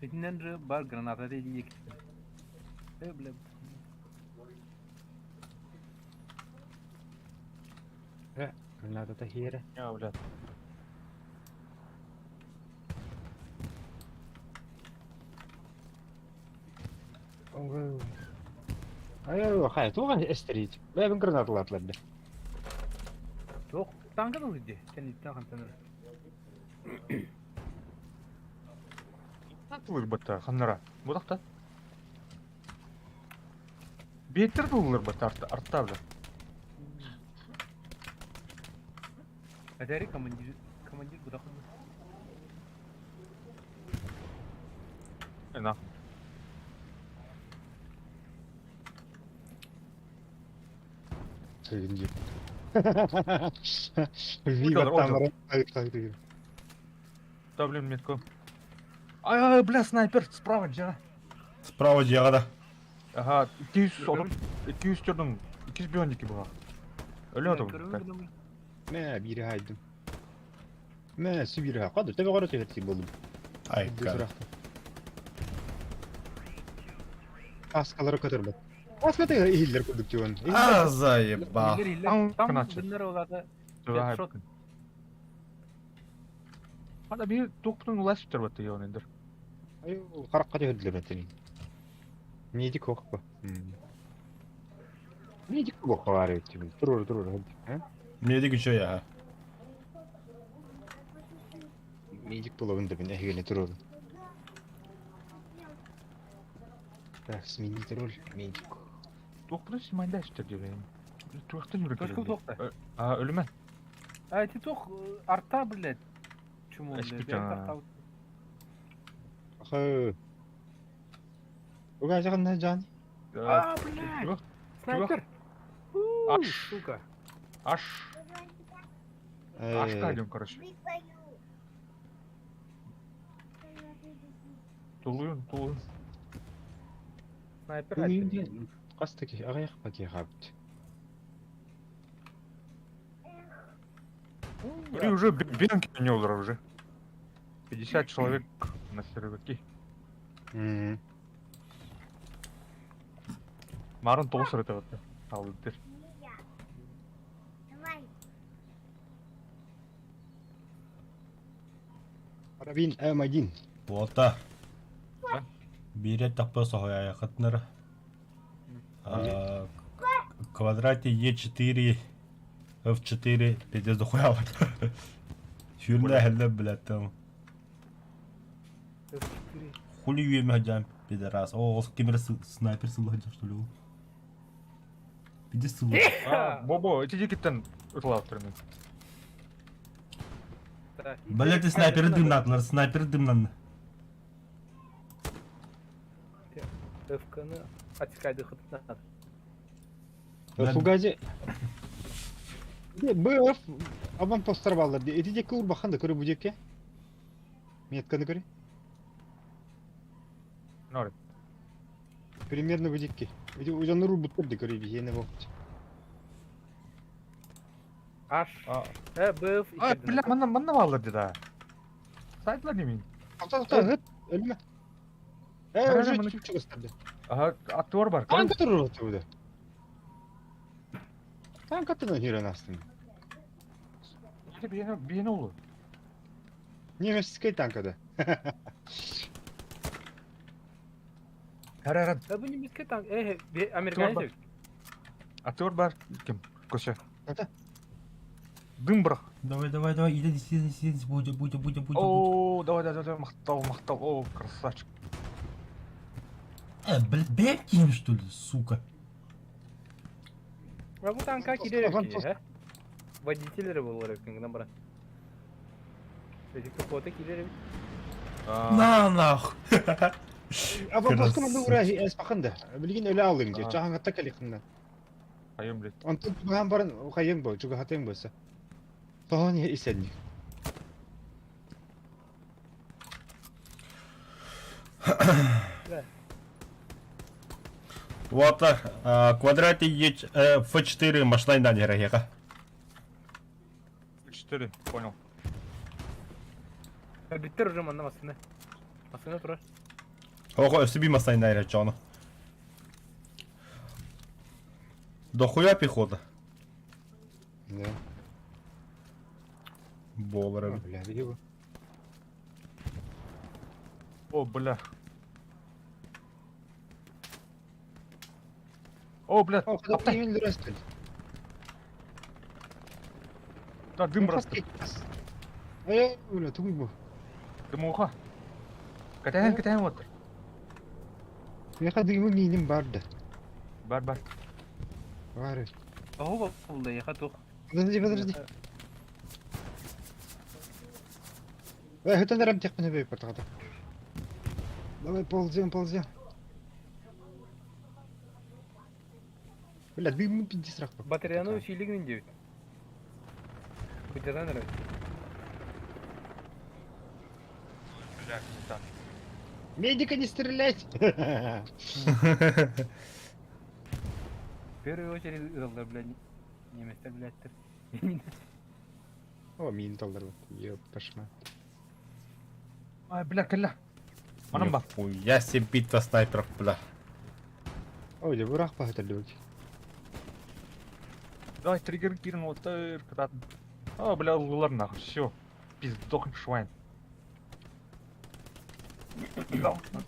Итинэн же бар граната диэки. Э, бля. Граната хиэрэ. Я, блядь. Айо, хай, туган эстерит. Бэбин гранаталаатылар да. Туох танка да дии. Кэнниттэн хантанар. Тылыр батта, ханнара. Будақта. Беттер тылыр батта, артта, артта, бля. Әтәри командир командир будақ. На. Сыгын дип. Вига Ольга, там. Да, блин, метку. Ай, ай, бля, снайпер, справа, жара. Справа дьяҕа Ага, 200, 200 төрдүн, 200 бионики буга. Өлө атым. Мэ бири хайдым. Мэ сибири ха. Кадыр тебе кара төһөрти болдум. Айка. Каскалары көтөрбөт. Каска теге иһиллер курдук тион. А, заебал. Там Канатчы. гыннар олата. Headshot. Хада бир токтун улаш төрбөт деген эндер. Ай, каракка төһөрдүлөр метени. Медик окпа. Медик бу бар этим. Турур турур. Медик еще я. Медик болобун деп мен эхигене турур. Так, сменить роль медик. Токтун симайда иштер деген. Туактан жүрөк. Точка тохта. А, өлүмө. А эти тох арта, блядь. Чему, блядь? Эшпит, Я а. арта. Ахы. Уга жагында жан. А, блядь. Чувак, Снайпер. Аш. Сука. Аш. Ашка идем, короче. Тулуйун, тулуйун. Снайпер. айтты. Кастаки агаяк паки хабт. И уже бенки не уже. 50 человек на серваке. Марын толсыр это вот. Алыптыр. Давай. Карабин М1. Буолта. Биир этаппа соһуйаайахытынара. Квадрате Е4 F4 пиздец дохуя Сүүрнэ эһэллэр блядь там. Хули үөмэ сылдьан пидорас. О, ол ким эрэ снайпер сылла сылдьар что ли ол? Пиздец сылла. Бобо, ити дикиттен ытылааттырын. Блядь, снайперы дымнатылар, снайперы дымнанны. ФК-ны отсекайды хытнат. Фугази БФ аванпостар баллар дии. Ити диэки урбахан да көрө бу диэки. Метканы көрө. Норы. Примерно бу диэки. Ити удьоннор урбуттар да көрө биһиэнэ бу. Аш. Э, БФ. А, бля, манна манна баллар дии да. Сайтлар не мин. Тоқта, тоқта, ыт, өлүмэ. Э, уже чугастарды. Ага, актер бар. Танк турur отууда. Танк аттынан киирэн астым. Биһиэнэ биһиэнэ улу. Немецкий танка да. Хара хара. Да бу немецкий танк. Э, американец. Актер бар ким? Көше. Это? Дым бырах. Давай, давай, давай, иди, иди, иди, иди, будь, будь, будь, будь, будь. О, давай, давай, давай, махтал, махтал, о, красавчик. Э, блядь, бэм что ли, сука? А бу танка киирэр э? Водитель буолар эбит гынан баран. Эти пехота киирэр эбит. На нах! Аванпоска манна ура эспахан да. Билигин өлө алың же. Чаһаңатта калихында. Хайым, блядь. Онтон чугаһан баран хайың бу, чугаһатың буса. Тоһон исэнник. Вот, квадрате F4 машина индан F4, понял. Биттер уже манна масына. Масына турар. Ого, өссө би масына индан чону. Дохуя пехота. Да. Болар. Бля, его. О, бля. О, бля, О, аптай. Да, дым растет. Э, бля, тугуй бу. Дымуха. Кэтэһэн, кэтэһэн вот. Миэхэ дымы мииним бар да. Бар, бар. Бар. Оһо булда яха тух. Подожди, подожди. Э, это нэрем техпene бей портагата. Давай ползем, ползем. Бля, дымы пиздец рах. Батареяны усилигин диэбит. Кутядан эрэ. Бля, не так. Медика не стрелять! В первую очередь ылаллар, блядь, немецтэр, блядь. О, мин талдар. Ёп, пошла. Ай, бля, кэллэ. Манан бар. Нихуя себе битва снайперов, бля. Ой, да бырах бахатыр Давай, триггер кирин вот когда. О, бля, ыллар нахуй, все. Пиздох швайн.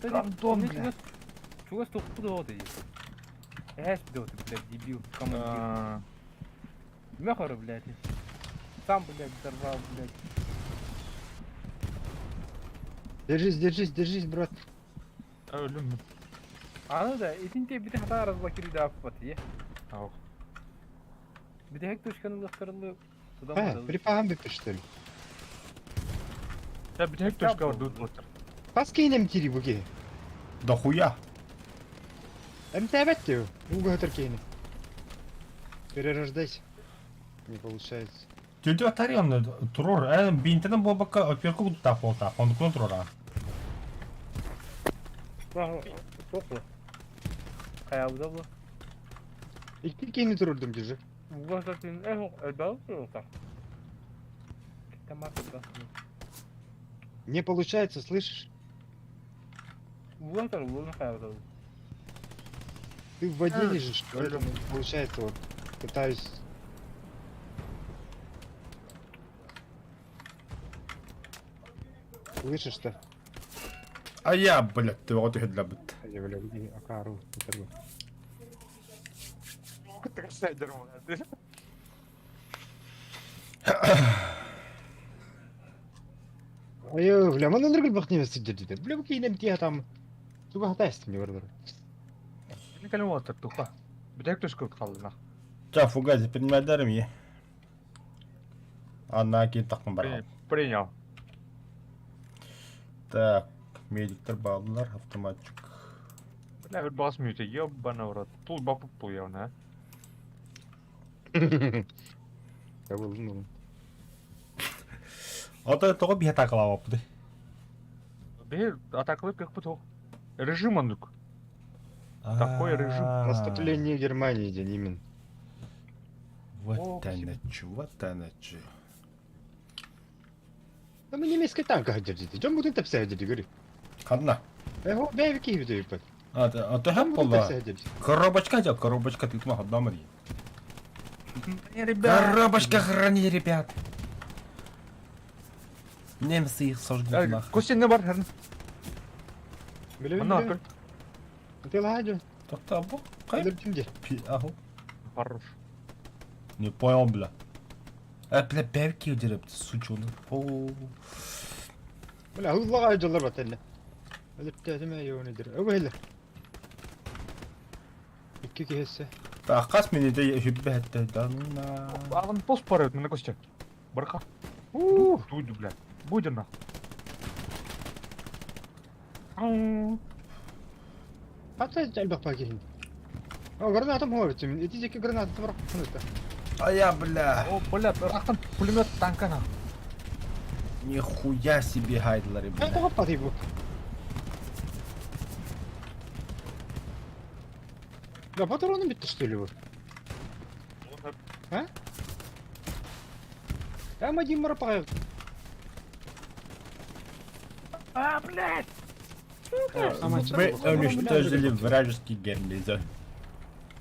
Гандон, бля. Чугас тухпут оҕо дии. Эс блядь, блядь, дебил, командир. Мехора, блядь. Сам, блядь, взорвал, блядь. Держись, держись, держись, брат. Өлүм. Аны да, итинте бити хата разблокировать аппат, е. Ау. Бити хек точканы лыктырылы. А, припахан биппит, что ли? Я бити хек точка бар дут вот. Пас кейнем тири буге. Да хуя. МТБ ты, угатыр кейни. Перерождайся. Не получается. Тетя Тарьян, турор, э, бинтенен болбакка өпер кудта полта, хондукун турора. Тоқлы. Каябыда бу. Икки кейни турурдум держи. Угасатын, э, элбәл турурта. Тамак да. Не получается, слышишь? Угасар, угасар каябыда. Ты в воде лежишь, поэтому не получается. Вот пытаюсь. Слышишь что? А я, блядь, төбөҕө түһэллэрбит. Я, бля, акаару. Айы, бля, манан ыргылбах немец сидер Бля, бу киинем тиэ там. Туга хатайстым не бар. Не кэлэн уолаттар туха. Бүтэк төскө қалдына. Ча, фугази, принимайдарым е. Анна киин тахпын барам. Принял. Так, медиктер бааллар, автоматчик. Бля, бір бас мюте, ебана в рот. Тул бапы пуявна. Я был, ну. Ото тоҕо биһи атаакалаабаппытый? Биһи атакалып кыахпыт ол. Режим оннук. Такой режим. Наступление Германии день именно. Вот она вот она чё. Да мы немецкий танк держите. Чем будем тапса держи, говори. Ханна. Эго, бэви киви дойпат. А, а ты хэм пола. Коробочка дел, коробочка ты тма одна мри. Коробочка храни, ребят. Немцы их сожгут нахуй. Костя не бар, херн. Мына Ты ладю. Тоқта бу. Кай? Аху. Хорош. Не понял, бля. А, бля, бәбки үдереп, сучоны. О. Бля, хуллага жыллар бат әллә. Өлөптәтеме юнидер. Өбәйле. Икки киһесе. Тақас мені де хүббә хәтта данна. Ағын пост барып, мына Костя. Барха. Туйду, бля. Будь нах. Хата әлбәк пакин. О, гранатам ховит. Эти жеке граната бар. А я, бля. О, бля, рақтан пулемет танкана. Нихуя себе хайдлары, бля. Это пати бу. Да патроны битти что ли вы? А? М1 марапай. А, блядь! Вы уничтожили вражеский гарнизон.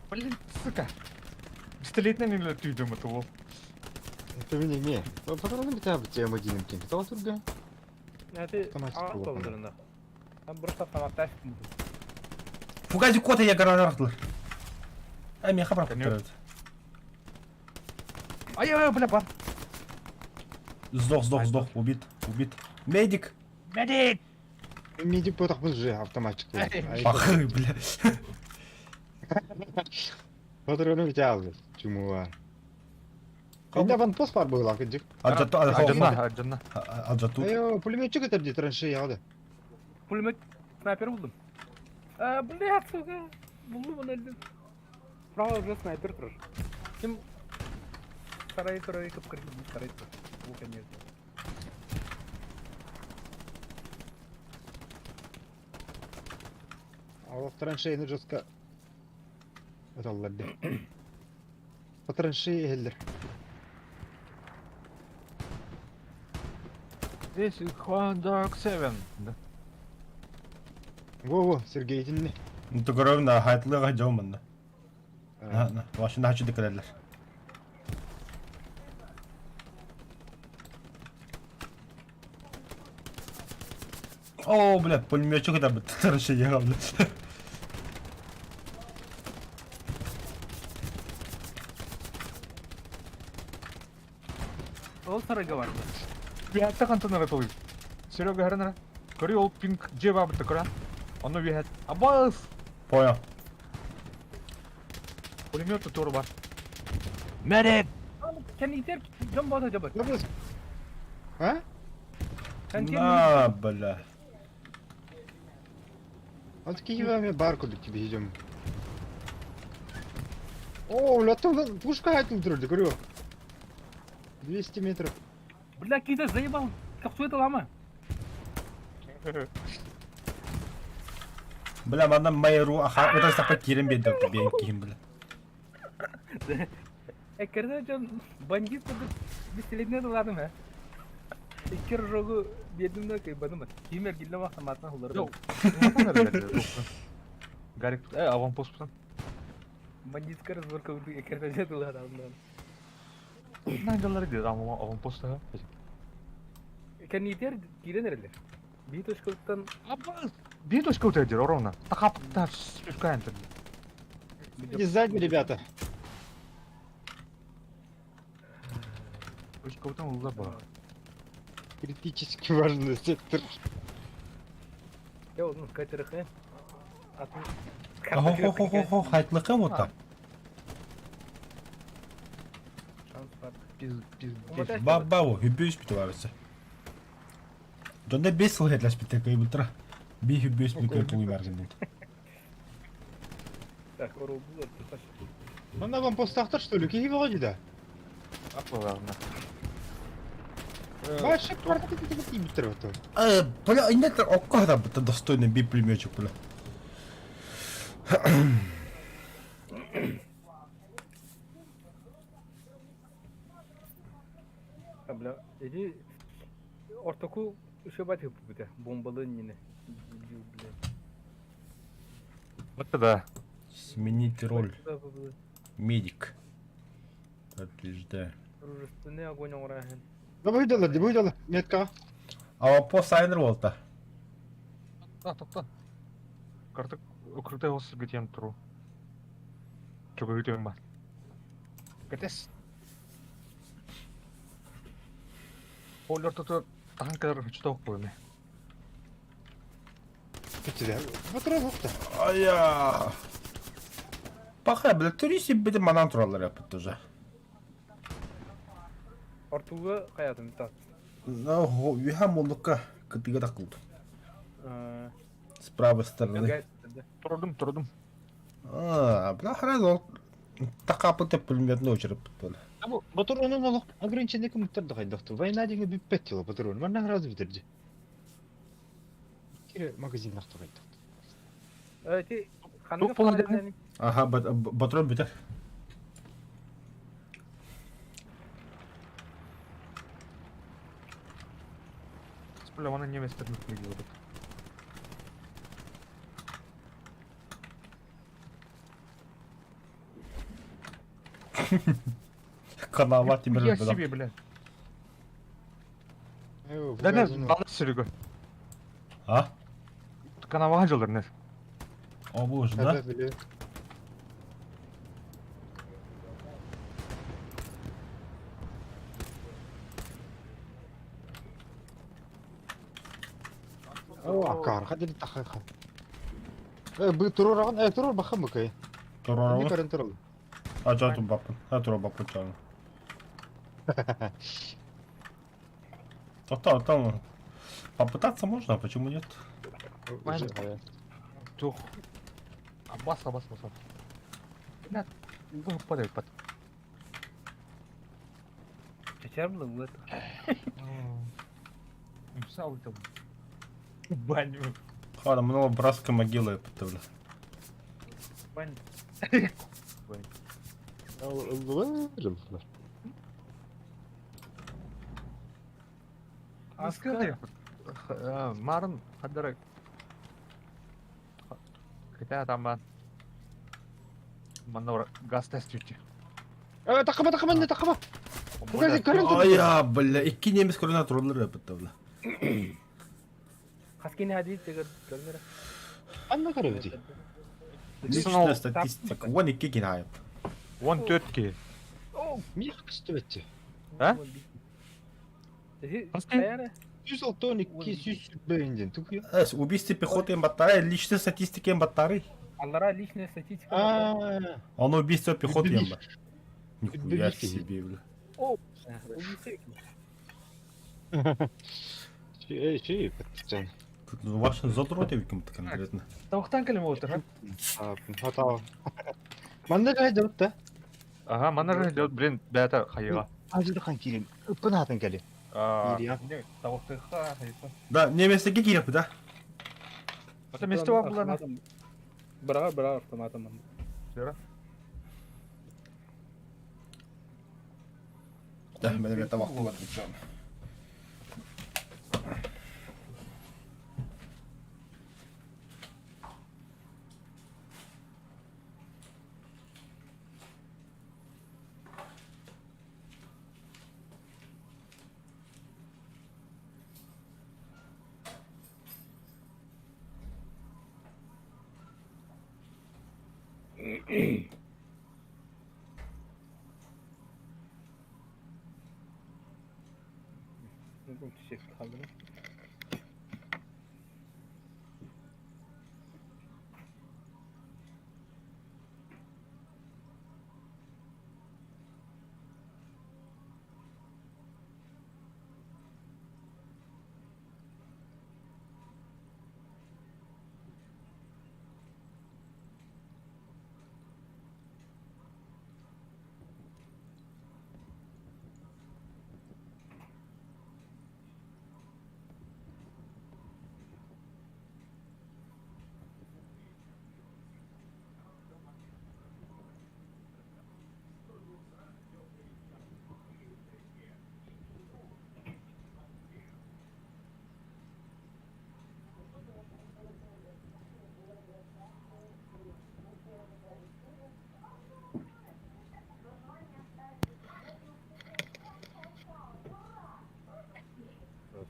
Блин, сука. Пистолетный не түйдім это ол. Это не не. Патроны битти М1 кин. Това турга. Это Автоматик автомат. Там просто автомат Фугази кота я гранаталар. А мен хабар тұрады. Ай, ай, бля, бар. Сдох, сдох, сдох, убит, убит. Медик. Медик! Медик потах был же автоматчик. Пахы, бля. Патроны битти Чумуа. Инде ван пост бар был акыджик. Аджату, Аджанна, аджанна. Аджату. Айо, пулеметчик это где траншея алды. Пулемет снайпер булдым. А, блядь, сука. Булдым оны өлдüm. Право уже снайпер тұрыр. Ким сарай тұрыр, кып кірді, сарай тұрыр. Бұл, конечно. А вот траншеяны жестко аталлар По траншее хеллер. Здесь Dark 7. Да. Во-во, Сергей итинни. Тугуровна хайтлыга жомунна. На, машина хачы дикелерлер. О, бля, пулеметчик это бит траншея, бля. Ол сарайга барды. Биятта қантан аратылый. Серега харнара. Көрі ол пинг жеп абыты көрі. Оны бият. Абас! Понял. Пулемет туры бар. Медик! Кен итер, жон бата жабыр. А? На, бля. Вот киевами бар кудык тебе идем. О, бля, там пушка айтыл тұрды, көрю. 200 метров. Бля, кита заебал. Как что это лама? Бля, манна майру аха, это сапа кирим бедер, бен ким, бля. Эккерде жон бандит кудык пистолетне ладым, а. Иккер жогу бердим да кайбадым. Кимер гилле вакта хулар. Жоқ. Гарик, аванпост путан. Бандитская разборка эккерде жети ладым. Найдалар дейді, аванпост. Кенитер кирен эрелер. Биир точкаттан Биир точка утайдыр, ровно. Тахапта спускаем тогда. Иди сзади, ребята. Точка утан улаба. Критически важный сектор. Я ну катерхэ. Атын Хо-хо-хо-хо, хайтлыкым ота. Шанс бар. Пиз, пиз, Ба-ба, хүбүс бит барысы. Донда 5 сыл хетләш бит кайбылтыра. Би хүбүс бит кой бар гинде. Так, ору булар. Манна вам постахтар, что ли? Киһи вроде да. Ладно. Башы квартира тибитер вот. Э, бля, инде окко да бит достойный би пулеметчик, бля. А, бля, иди ортоку ушибать бите бомбалы нине. Бля. Вот да. Сменить роль. Медик. Подтверждаю. Дружественный огонь оңраһын. Да выдала, да выдала. Метка. А по сайнер болта. А, тохто. Карта укрытай осы гетем туру. Чого гетем ба. Кетес. Полер тут танкер что қойме. Кетті. Батырар оқты. Ая. Паха, бля, турист бит манан туралар япыт уже. Ортуга каятым тат. Ну, юха молдукка кытыга такылды. С правой стороны. Турдум, турдум. А, бля, хрен такапы деп пулеметный очередь бит Батыр onun олық ограничение кім да қайдақты. Война деген бүппет тело батыр оны. Манна разы бітірді. Кире магазин нақты қайдақты. Эти ханга Тух болар Ага, патрон битер. Бля, оны немецтердің күлге бит. Канава темир Я себе, бля. Да не, балы сүрігі. А? Канаваға жылдар не. О боже, да? О, акар, хадили тахаха. Э, турураган, э, турур бахам бакай. Турураган. Не көрін турул. А жа ту бапын. А тура бапын чаны. То там. Попытаться можно, а почему нет? Тух. Абас, абас, абас. Бля, падает под. Чечер было вот. Писал там. Баню. Ладно, много братской могилы я подтверждаю. Бань. Аскар. Марын хаддара. Хотя там манна газ тест үтті. Э, тақыба, тақыба, не тақыба. Ая, бля, икки немец көрүнө турулар я подтверждаю. Хаскини хадид деген көрмөрө. Анна көрөбүти. Личная статистика. Вон икки кинайып. Он төртке. Ми хакстыбетти. А? Хаскини? 162 100 бейінден түк. Эс, убийство пехоты батареи, личная статистика батареи. Аллара личная статистика. А, Он убийство пехоты емба. Нихуя себе, бля. О, Эй, чей, пацан. Тут ваши задроты каким-то конкретно. Тавықтан кәлем отыр, А, хата. Манна жай да. Ага, манна жай блин, бәті хайыға. Ажыды қан кирем. Үппін атын кәле. Тавықтыға хайыса. Да, немецтерге керек, да? Это месте бар булар. Бра, бра, автоматом. Да, мен это вақтылар.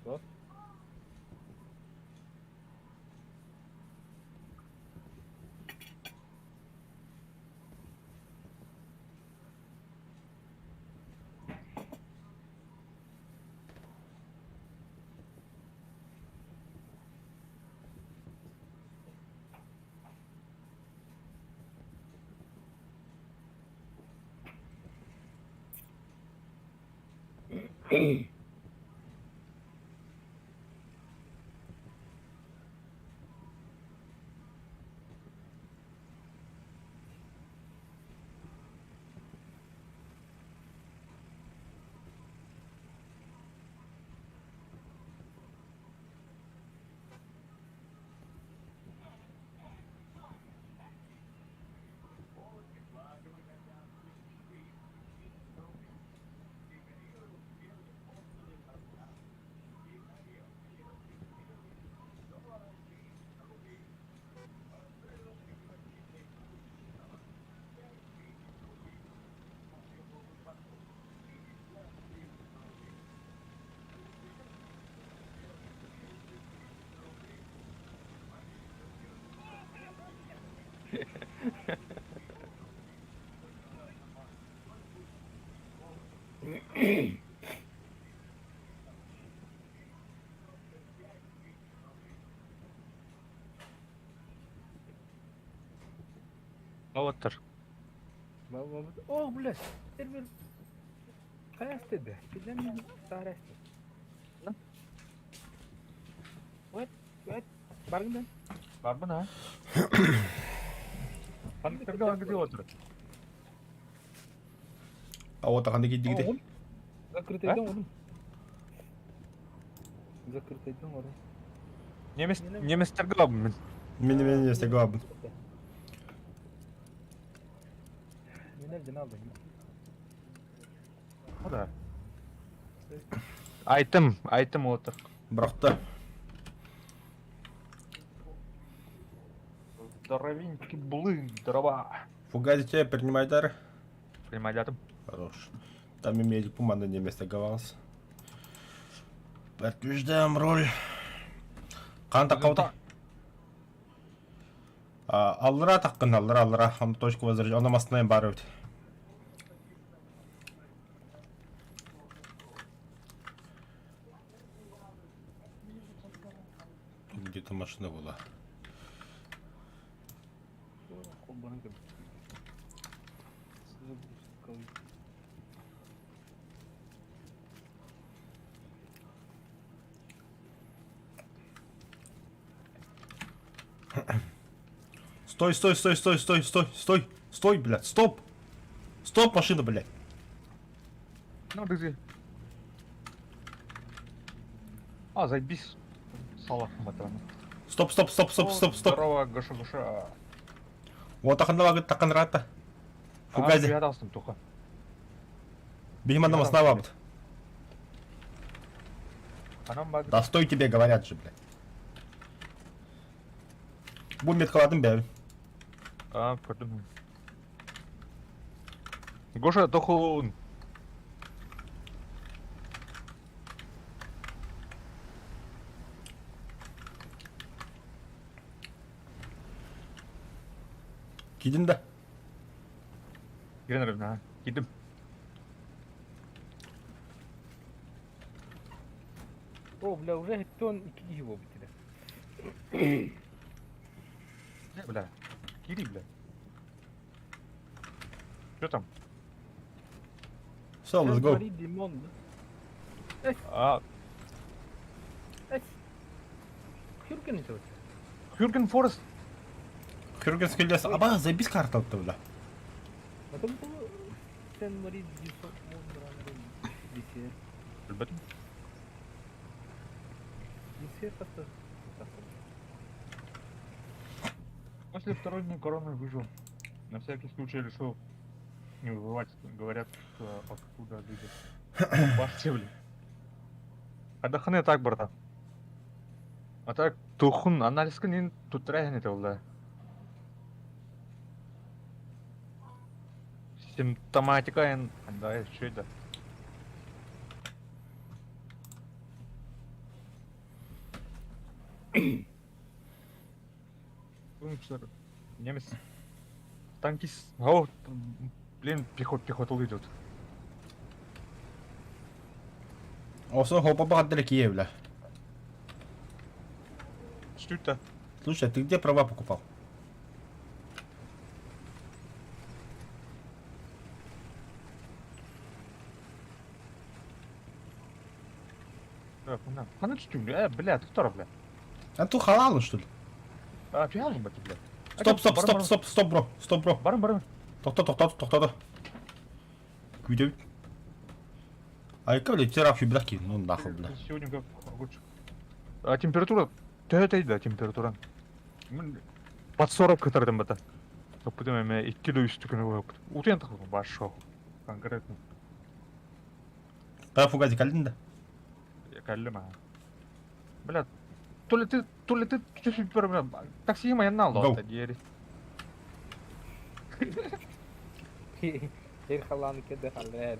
Хорошо. Оттор. О, блядь, теперь Хайа Кидем старости. What? What? Баргын Барбын ha. Ханныктарга ангыды отыр. А вот ханнык киирдигит? Закрытый дом орун. Закрытый дом орун. Немец немецтерге бабын мен. Мин мин немецтерге бабын. Мен элден алдым. О да. Айтым, айтым отыр. Бырахта. Здоровенький булын, дрова. Фугазите принимайдар. Принимайдатым. Хорош. Там имели пуманы немецтерге говалс. Подтверждаем роль. Қанта қаута. Аллара таққын, аллара, аллара. Он точку возрождения. Он мастная бар өт. Где-то машина была. Стой, стой, стой, стой, стой, стой, стой, стой, блядь, стоп! Стоп, машина, блядь! Ну, ты. А, заебись. Салах матаны. Стоп, стоп, стоп, стоп, стоп, стоп. Здорово, Гоша, Гоша. Вот таханна таханрата. Фугази. Я дал туха. Бигман на бабт. Анам баг. Да стой тебе говорят же, блядь. Бу меткаладым бә. А, көрдүм. Гоша, тохун. Кидин да. Кирен эрэбин аа. Киирдим. О, бля, уже хеттон икки киһи буолбут этэ. Бля, киири, бля. Что там? Все, let's go. Димон, А, Хюрген это вот. Хюрген Форест. Хюрген скелес. Аба, заебись карта вот бля. Потом Сен-Мари Десер. Билбэтим. Десер просто. После второй дня короны выжил. На всякий случай решил не вызывать, говорят, что откуда люди. Бахте, блин. Отдохни так, братан. А так, тухун, анализка не тут не да. Симптоматика, да, что это? Немец. Танкист. О, блин, пехот, пехота идет. Осон хопа бахадыр Киев, бля. Что это? Слушай, а ты где права покупал? Бля, бля, ты кто, бля? А ту халалу, что ли? А, пьяный, бля. Стоп, стоп, стоп, стоп, стоп, бро, стоп, бро. Барым, барым. Тохто, тохто, тохто. Күйдөбүт. Айка, бля, терапию, бля, ну нахуй, бля. Сегодня как лучше. А температура? Төһө да температура. Под 40 кытардым бата. Топпутум эме 2 кило үстү күнү болуп. Утуян тахып башо. Конкретно. Та фугази калдин да. Каллым а. Бля, то ли ты, то ли ты чуть-чуть, бля, такси моя Go. на диэри. Эр халааны кеде халлэр.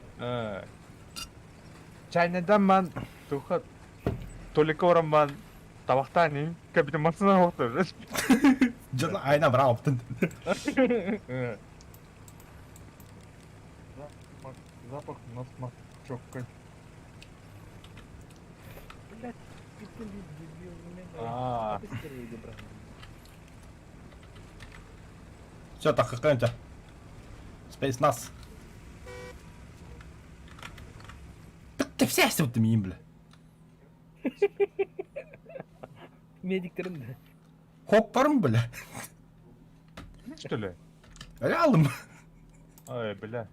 Чайнадан ман туха толика ораман табахтани кабина машина отыр. Жана айна бра оптын. Запах у нас мочоккой. Блять, дебил, А. Все, так какая-то. Space нас. Ты все ты миим, бля. Медиктерин да. Хоп барым, бля. Что ли? Реалым. Ай, бля.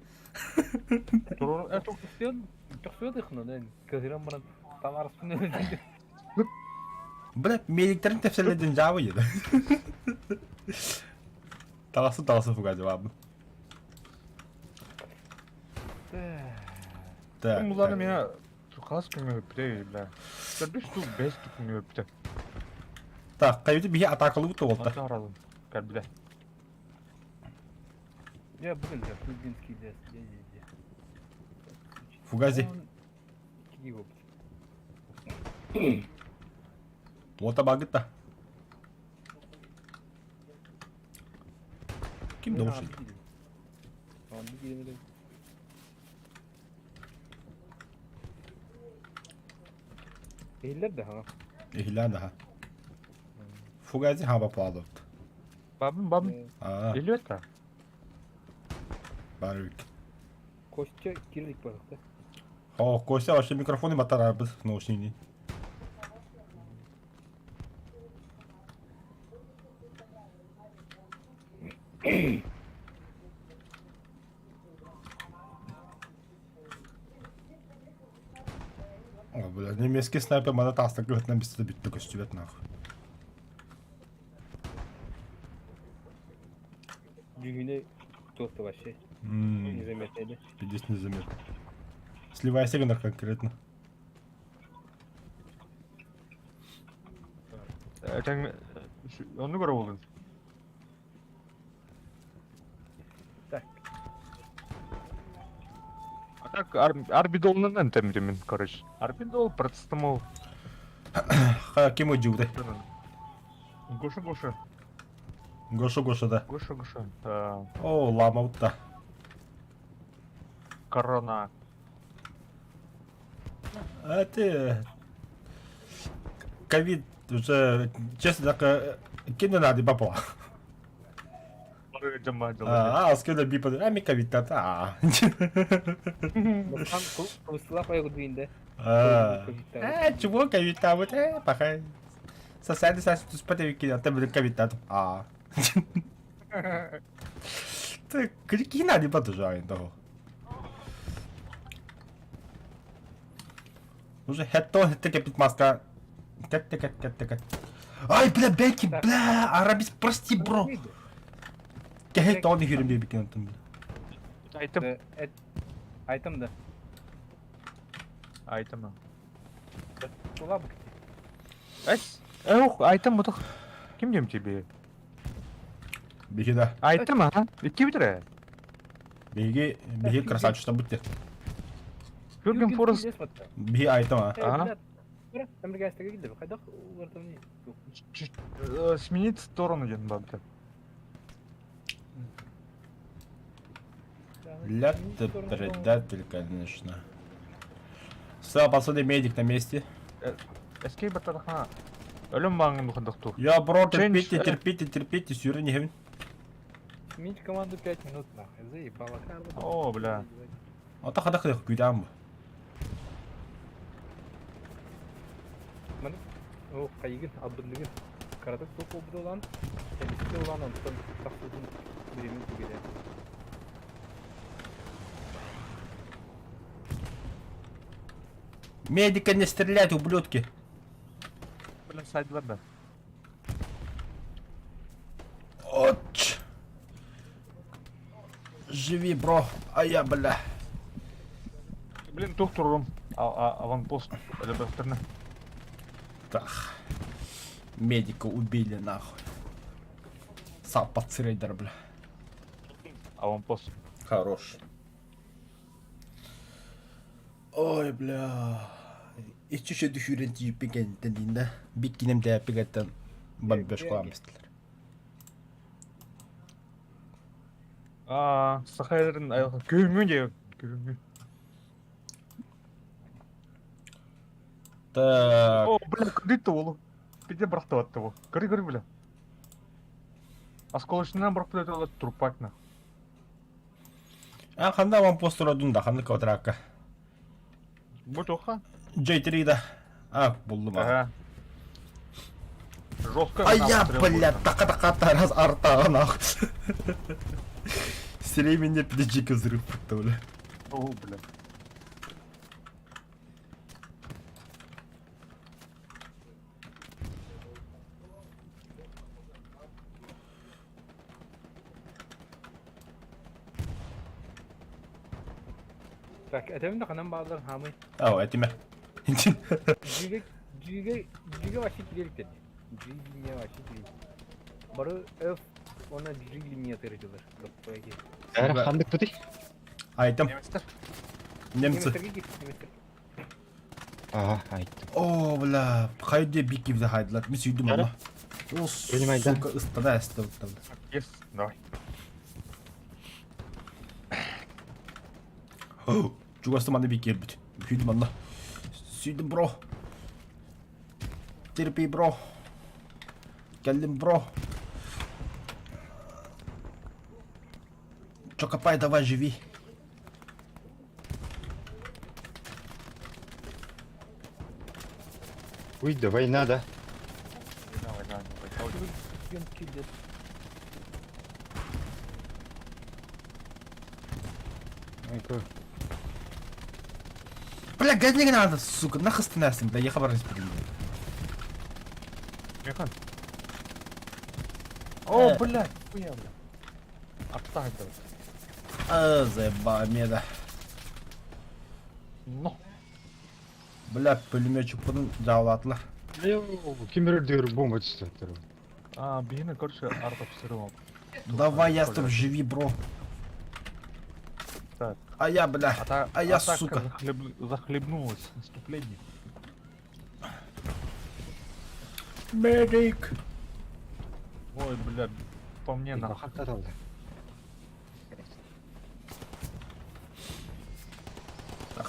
Тохсуон тохсуон Кызыран баран тамарыспын Бля, медиктерин тепселедин жабы еді. Таласы таласы фугази бабы. Так. Муланы меня хас күнгө бля, бля. Беш ту беш ту күнгө бля. Так, кайбыты бихи атакалы буту болта. Аразым. Кәл бля. Я бүгін же Кузьминский лес. Фугази. Ота багытта. Ким должен? Ehiller de ha. Ehiller daha. Fugazi hava pahalı. Бабым, бабым. А, Илет-то. барык. Костя кирдик барыкта. О, Костя вообще микрофоны батарабыз наушники. О, бля, немецкий снайпер мана тастак на месте бит көстүбет нахуй. Düğüne tostu вообще. Незаметно. Пиздец незаметно. Сливайся гонор конкретно. Этэң онну көрө болдун. Так. А так арбидолнан темдимин, короче. Арбидол, парацетамол. Ха, кем удивды? Гоша, Гоша. Гоша, Гоша, да. Гоша, Гоша. Да. О, лама утта. Корона. А ты... Ковид уже, честно, так, кино надо бабла. А, сколько бипа, а ми ковид а. Бастаан кыбыстылаах ойгудуинда. А, чего ковид там вот, пока. Сосали, сосали, туспа ты а там ковид там. А. Ты какие надо подужаем того. Уже хетто хетте кепит маска. Тек тек тек тек. Ай, бля, Бекки, бля, арабис, прости, бро. Кэһэй тоҕо иһирим диэбиккин оттон бля. Айтым. Айтым да. Айтым. Тула бу. Эс. Эх, айтым бутах. Ким дем тебе? Биһи да. Айтым, а? Икки битре. Биһиги биһи красавчиктар бүттэ. Юрген Форест. Биһи айтым а. Ага. Сменить сторону ден бабта. Бля, ты предатель, конечно. Все, пацаны, медик на месте. Эскей баттаха. Өлөм баңын бухандакту. Я, бро, терпите, терпите, терпите, сюры не Сменить команду 5 минут нахуй, заебало. О, бля. Ата хада хада күйдәм бу. Маны о кайгын абдындыгын каратык топ болду улан. Эмисте улан онтон тахсытын биримин түгеле. Медика не стрелять, ублюдки. Бля, сайдлар да. Оч. Живи, бро. А я, бля. Блин, тух турум. Аванпост. Элебестерне. Так. Медика убили, нахуй. Саппат рейдер, бля. Аванпост. Хорош. Ой, бля. Ичи düşürен тип кентен Биккинем дәпигәттән бомбеж кыламыстылар. А, сахайдерин аяғы көңү де көңү. Так. О, бля, кредит ол. Пиде биракты атты бу. Көрү көрү бля. Осколочынан бирок билет ол трупак на. А ханда вам постер да, ханда квадратка. Бу тоха. J3 да. А, булдым. Ага. Жестко. А я, бля, така така раз арта нах. Сирей меня пиджика взрыв бля. О, бля. Так, это да канан баалар хамы. Ау, этиме. Жиге жиге жиге вообще кирилик G линия вообще кирилик. Бары F она G линия тырыдылар. Эр хандык бутый. Айтым. Немецтер. Немцы. Немецтер. Ага, айттым. О, бля, хайде бики в хайдлар. Ми сүйдүм ама. О, Принимай, да. сука, ыстана эсте там. Yes, давай. Чугасты маны бики бит. Сүйдүм анна. Сүйдүм, бро. Терпи, бро. Келдим, бро. Чокопай, давай, живи. Уй, да война, да. Давай, давай, давай. Айко. Бля, гадник надо, сука, нахуй станасың, бля, я хабар не Механ. О, бля, хуя, бля. Аттак давай. А, заеба, меда. Но. Бля, пулеметчик бұның жауладылар. Ким бирер бомба түстү. А, бихини, короче, арта псырым. Давай, ястреб, живи, бро. Так. А я, бля, Ата а я, атака сука. захлебнулась. Наступление. Медик. Ой, бля, по мне нахуй.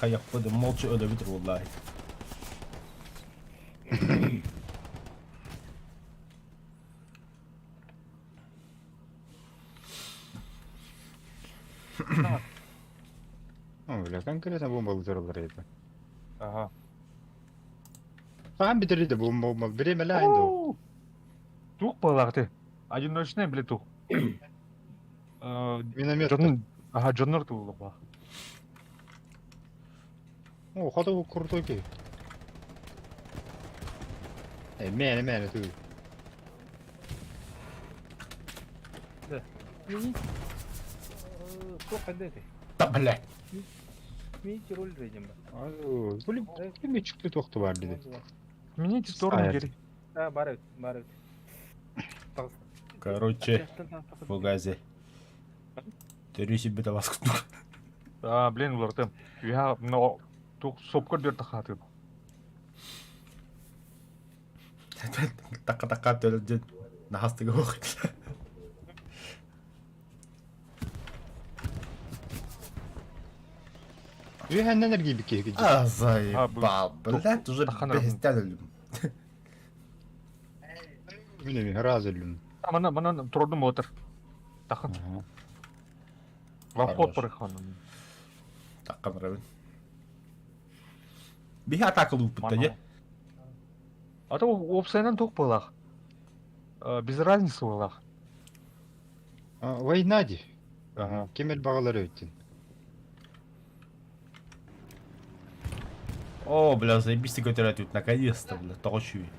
хайахпыт, молча өлөбүт буоллаахи. О, бля, конкретно бомба тураллар это. Ага. Хаһан бүтэрий да бомба бириэмэлээн дуу. Туох буолаах ты? Одиночная, блядь, тух. Миномет. Дьонун, ага, дьоннор туолла. О, хоту крутой киһи. Э, мээнэ мээнэ туу. Сменить. Туох хайда этэй? Да, блядь. Смените роль дедим ба. Бу пулеметчикте туохта баар диди. Смените сторону, Ставят. Герри. А, бар эбит, бар эбит. Короче, фугазе. Төрүү сиббит абас курдук. А, блин, улартым. Я, но, тух сопкор дөртө хаатым. Такка такка төлөдөн нахастыга ох. Үһэннэн эргийбит киһи киһи. А, заебал, блядь, уже бэһистээн өллүм. Мин эми раз өллүм. Мана, мана турдум отыр. Тахын. Во вход Хорош. барыхан. Такка барабын. Биһи атака лууппут дьэ. А то опсайынан туох буолаах. Без разницы буолаах. Война ди. Ага. Ким элбаҕалар өйтүн. О, бля, заебись ты көтөрөтүт, наконец-то, бля, тоҕо үчүгэй.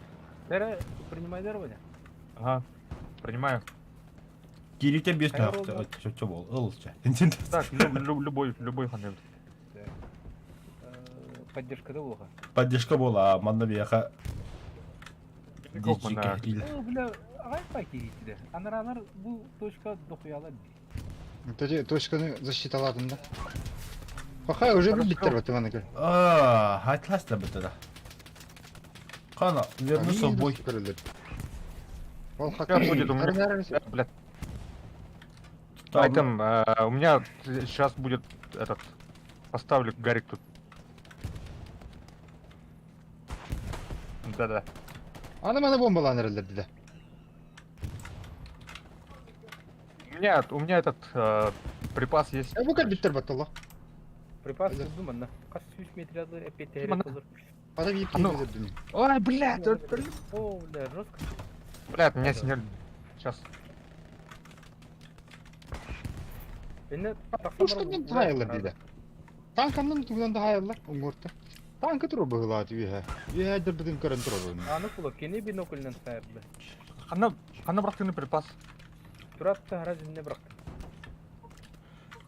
Эрэ, принимайдар баня. Ага. Принимаю. Кииритэ биэс Хайа түһэх чо бол, ыл чэ. Так, любой, любой ханна. Поддержка да буолуха. Поддержка буола, манна биэхэ Мана. О, бля, аҕай пай кииритилэр. Анараанар бу точка дохуялар дии. Точканы защиталаатын да. Пахай уже билбиттер баты маны көр. Аа, хайтлас да бытыда. Кана, вернулся в бой. Ол Сейчас будет у меня. Блядь. Айтем, у меня сейчас будет этот... Поставлю Гарик тут. Да-да. Аны маны бомбалаан эрэллэр да. У меня этот припас есть. Э, бу кэлбиттер батталла. Припас булдум манна. Хас сүүс метрядыр эппиэттэһэр Манна. болор. Ата биир А ну. киһи өлөрдүм. Ой, блядь, О, бля, жестко. блядь, меня сняли. Сейчас. Энне Пушканнан таайыллар диде. Танканнан тугунан да хаайыллар уҥуорта. Танка турур быһыылаат үөһэ. Үөһэ дырбытын көрөн турабын. Аны кулак кини бинокльнан саайбы. Ханна, ханна бырахтыны припас. Туратта хара зинне бырахты.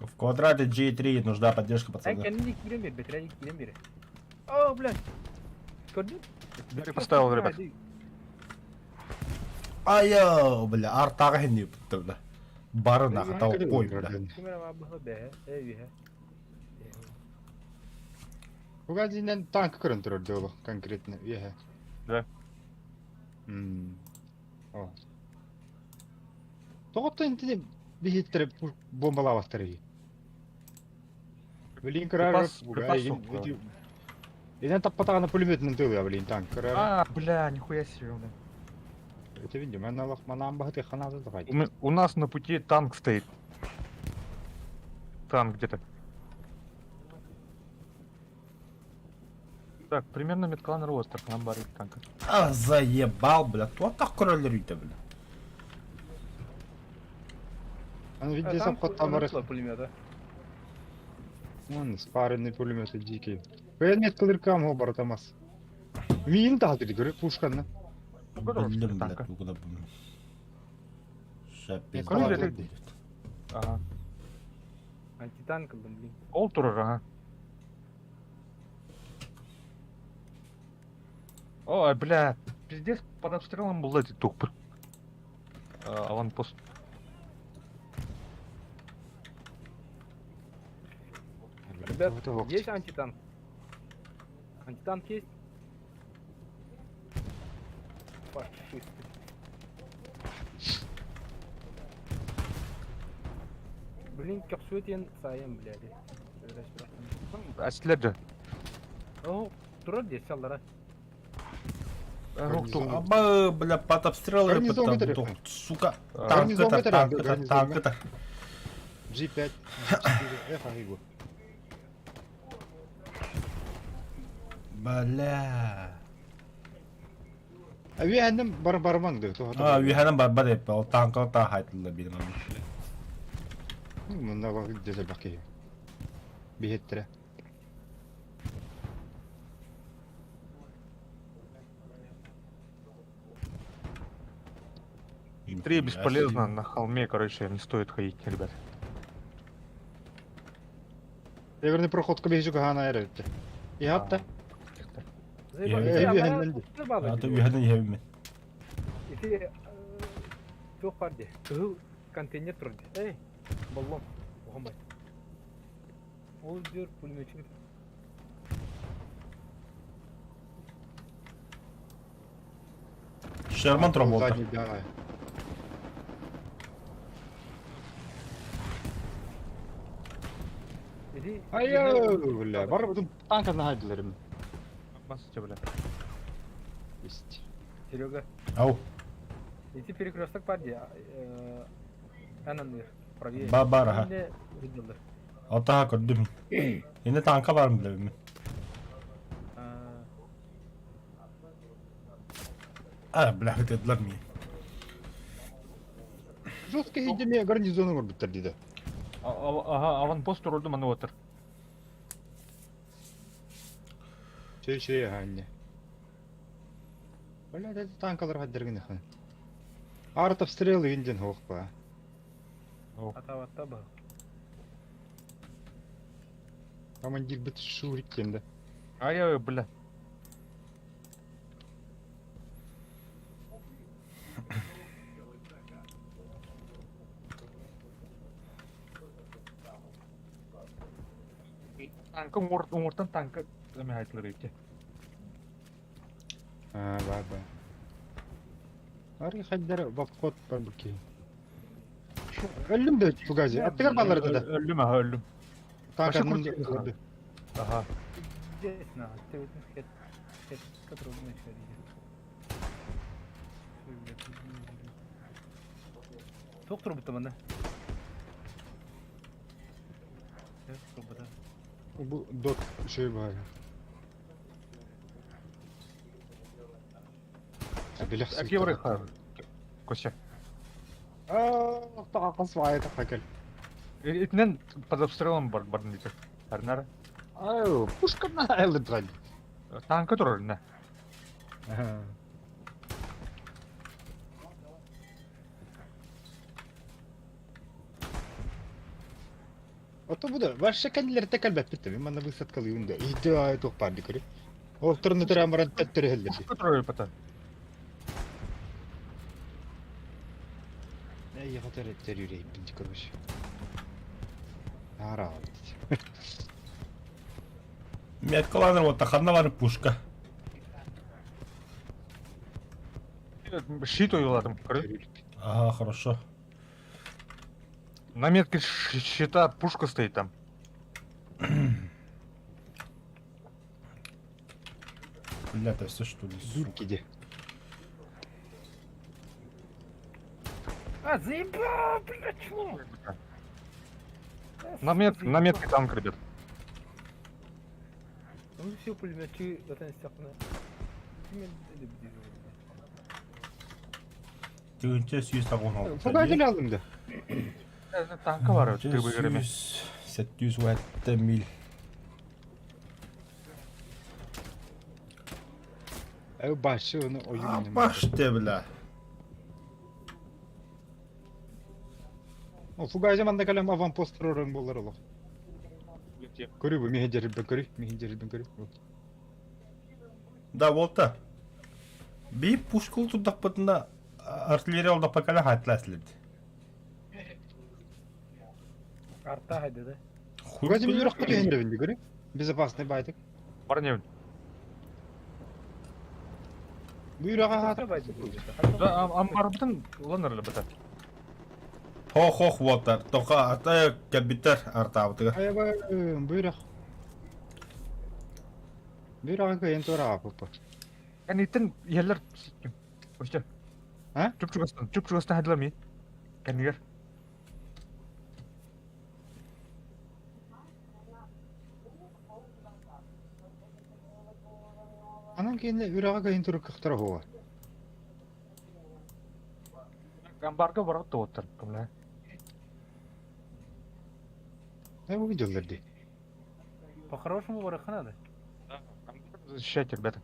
В квадрате G3 нужна поддержка, Эн пацаны. кэннини киирэн биэр, бэтэрээни киирэн биэр. О, блядь. Көрдүн? Гарик поставил, ребят. Айо, бля, артаға хенни бітті, бля. Бары нахы толпой, бля. Кимera баа быһа бэһэ, э үһэ. Бугазинен танка көрөн турар диоло конкретно үөһэ. Да. М. О. Тоҕоттон интини биһиттер бомбалаабаттар иһи. Блин, кырар Припас, припас суох. Инен таппатаҕына пулеметинэн тыылыа, блин, танк кырар. А, бля, нихуя себе, бля. Это видимо, маналах манаан баһыты ханаата давай. У нас на пути танк стоит. Танк где-то. Так, примерно метклан ростер, нам барит танка. А, заебал, бля. Туох көрөлөр үйдө, бля. Аны видео сап хоттан бар. пулемета. Вон спаренный пулемет дикий. Пулемет кылыркам го баратамас. Миин таһаты көрө пушканы. Блин, бля, танка. куда бы. Ща пизда Короче, будет. Ага. Антитанк ыллым, блин. Ол турар, ага. Ой, бля, пиздец, под обстрелом был эти тух. Аванпост. Ребят, есть антитанк? Антитанк есть? Фашисты. Блин, көхсүөтен сайын, блядь. Әсілер же. О, турар дии саллара. Аба, бля, под обстрел Гарнизон сука. Танкытар, танкытар, танкытар. G5, G4, F ахигу. Бля. Үөһэннэн бар бармаҥ дуу туһата. Аа, үөһэнэн барбат эппэ, ол танканы таа хайтылла биир манна. Мунна дьэсэлбэх киһи. Биһиттэрэ. Три бесполезно на холме, короче, не стоит ходить, ребят. Северный проходка биһиги хаана эрэлтэ. Иһатта. А то үөһэнэн иһэбин. Ити туох бар дии? Кыһыл контейнер турар дии. Эй, боллом. Оһомай. Ол диyor пулеметчик. Шерман тромболта. Айы, бля, бар бутун танканы хайдыларым. Басты, бля. Есть. Серега. Ау. Ити перекресток бар дии. Анан правее. Ба бар, аха. Алтаха көрдүм. Инде танка барым билэбин. А, бля, хытыдылар ми. Жестко хидеме гарнизоны көрбүттэр диде. Ага, аванпост турурду маны отыр. Чей чей анне. Бля, это танкалар хаддергин хан. Артобстрел инден хоқпа. Атабатта ба. Командир бит шурик кемді. Ай, бля. Танка уҥуортан танка эме айтылар эбит. Аа, ба ба. Ары хайдар вход бар буки. Өллүм да фугази. Аттыгар баллар да. Өллүм, аха, өллүм. Танка Аха. Здесь на, ты вот хет хет, который начали. Туох турбута манна? Турбута. Бу дот шөй бар. Акибры Костя. Аа, тақас вай тақакел. Итинен под обстрелом бар бардын дите. Арнара. Ау, пушка на айлыдран. Танка турар не. Ото бу да, ваше кәнилер тәкәлбәт битте. Мин манна высадкалыйын да. Иде ай тух бар дикери. Ол турны төр амаран тәттер хеллер. Пушка турар пата. Эй, я хотел төр юрей бинти короче. Ара. Меткаланыр вот ханна бар пушка. Щит ойладым. Ага, хорошо. На метке щита пушка стоит там. Бля, это все что ли, сука. Иди. А, заебал, бля, чмо! На, мет, на метке танк, ребят. Ну все, пулеметчи, это не Тыгынча сүүс тагын алты. Фугазель алдым да. Танка бар, ты выиграми. 707 миль. Э, башы оны ойын. Башты, бля. О, фугазель манда калем аванпост рорын болар олох. Көрү бу мехе жерибен көрү, мехе жерибен көрү. Да, вот та. Би пушкул тудақпытына артиллерия олдақпа кәлі хайтла әсіледі. Арта хайды да. Фугазель үрөк көтө хендебин көрү. Безопасный байтык. Бар не? Бу үрөк хата. Да, амбарбытын уланыр бата. Хо-хо вот Тоқа арта кәбиттер артабытыга. Айба, бу үрөк. Биир аҕа кыайан туораабыппыт. Кэнниттэн иһэллэр Костя. А? Чуп-чугастан, чуп-чугастан хайдылар ми. Кэннигэр. Анан киинэ үрэҕэ кыайан туруккахтара оһуо. Амбарга барар туоттар кымна. Не увидел дии. По-хорошему барыха надо. Защищайте, ребята.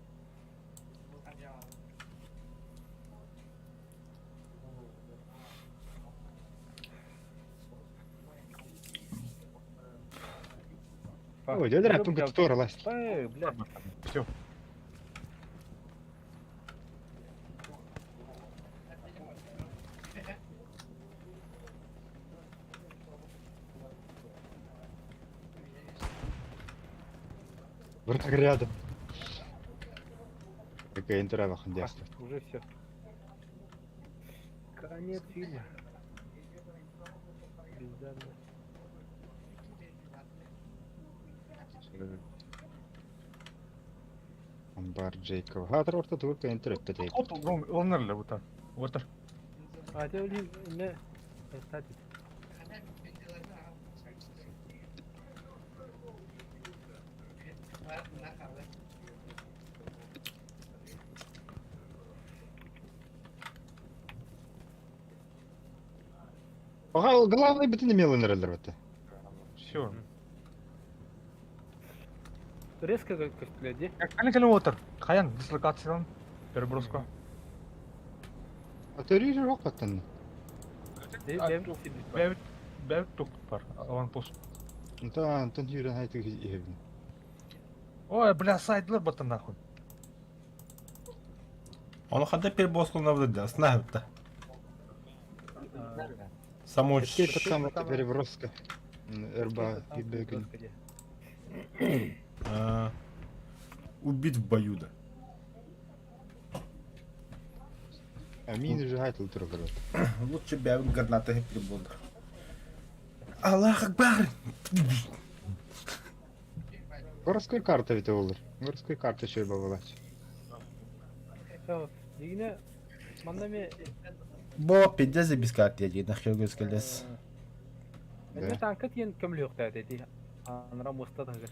Ой, дядя, тут тура лазит. Эй, бля. Все. Враг рядом. Такая интерава хандяста. Уже все. Конец фильма. Пизда, бля. Амбар Джейков. Хатыр орта турка интереп Вот он вот так. Вот так. А те блин, не. Кстати. Ага, главное битин имел инерелер Все. Резко как блядь, Кали кали отыр. Хаян дислокациядан переброска. А ты режешь окаттан. Бэбит бэбит тук бар. Аванпост. Антон, Антон Юрий хайты иһэбин. Ой, бля, сайдлар бата нахуй. Ону ханна переброскаланабыт да, снаһыбыта. Само Теперь там переброска. РБ и Убит в бою, да. А мин уже хайтыл туралар. Лучше бэбин граната переброда. Аллах Акбар! Городской карта ведь олар. Городской карта еще бабалач. Дигине манна ме Бо пиздец без карты я нахер көскелес. Эме танка тиен көмлүөхтэ эти. Анра моста тагы.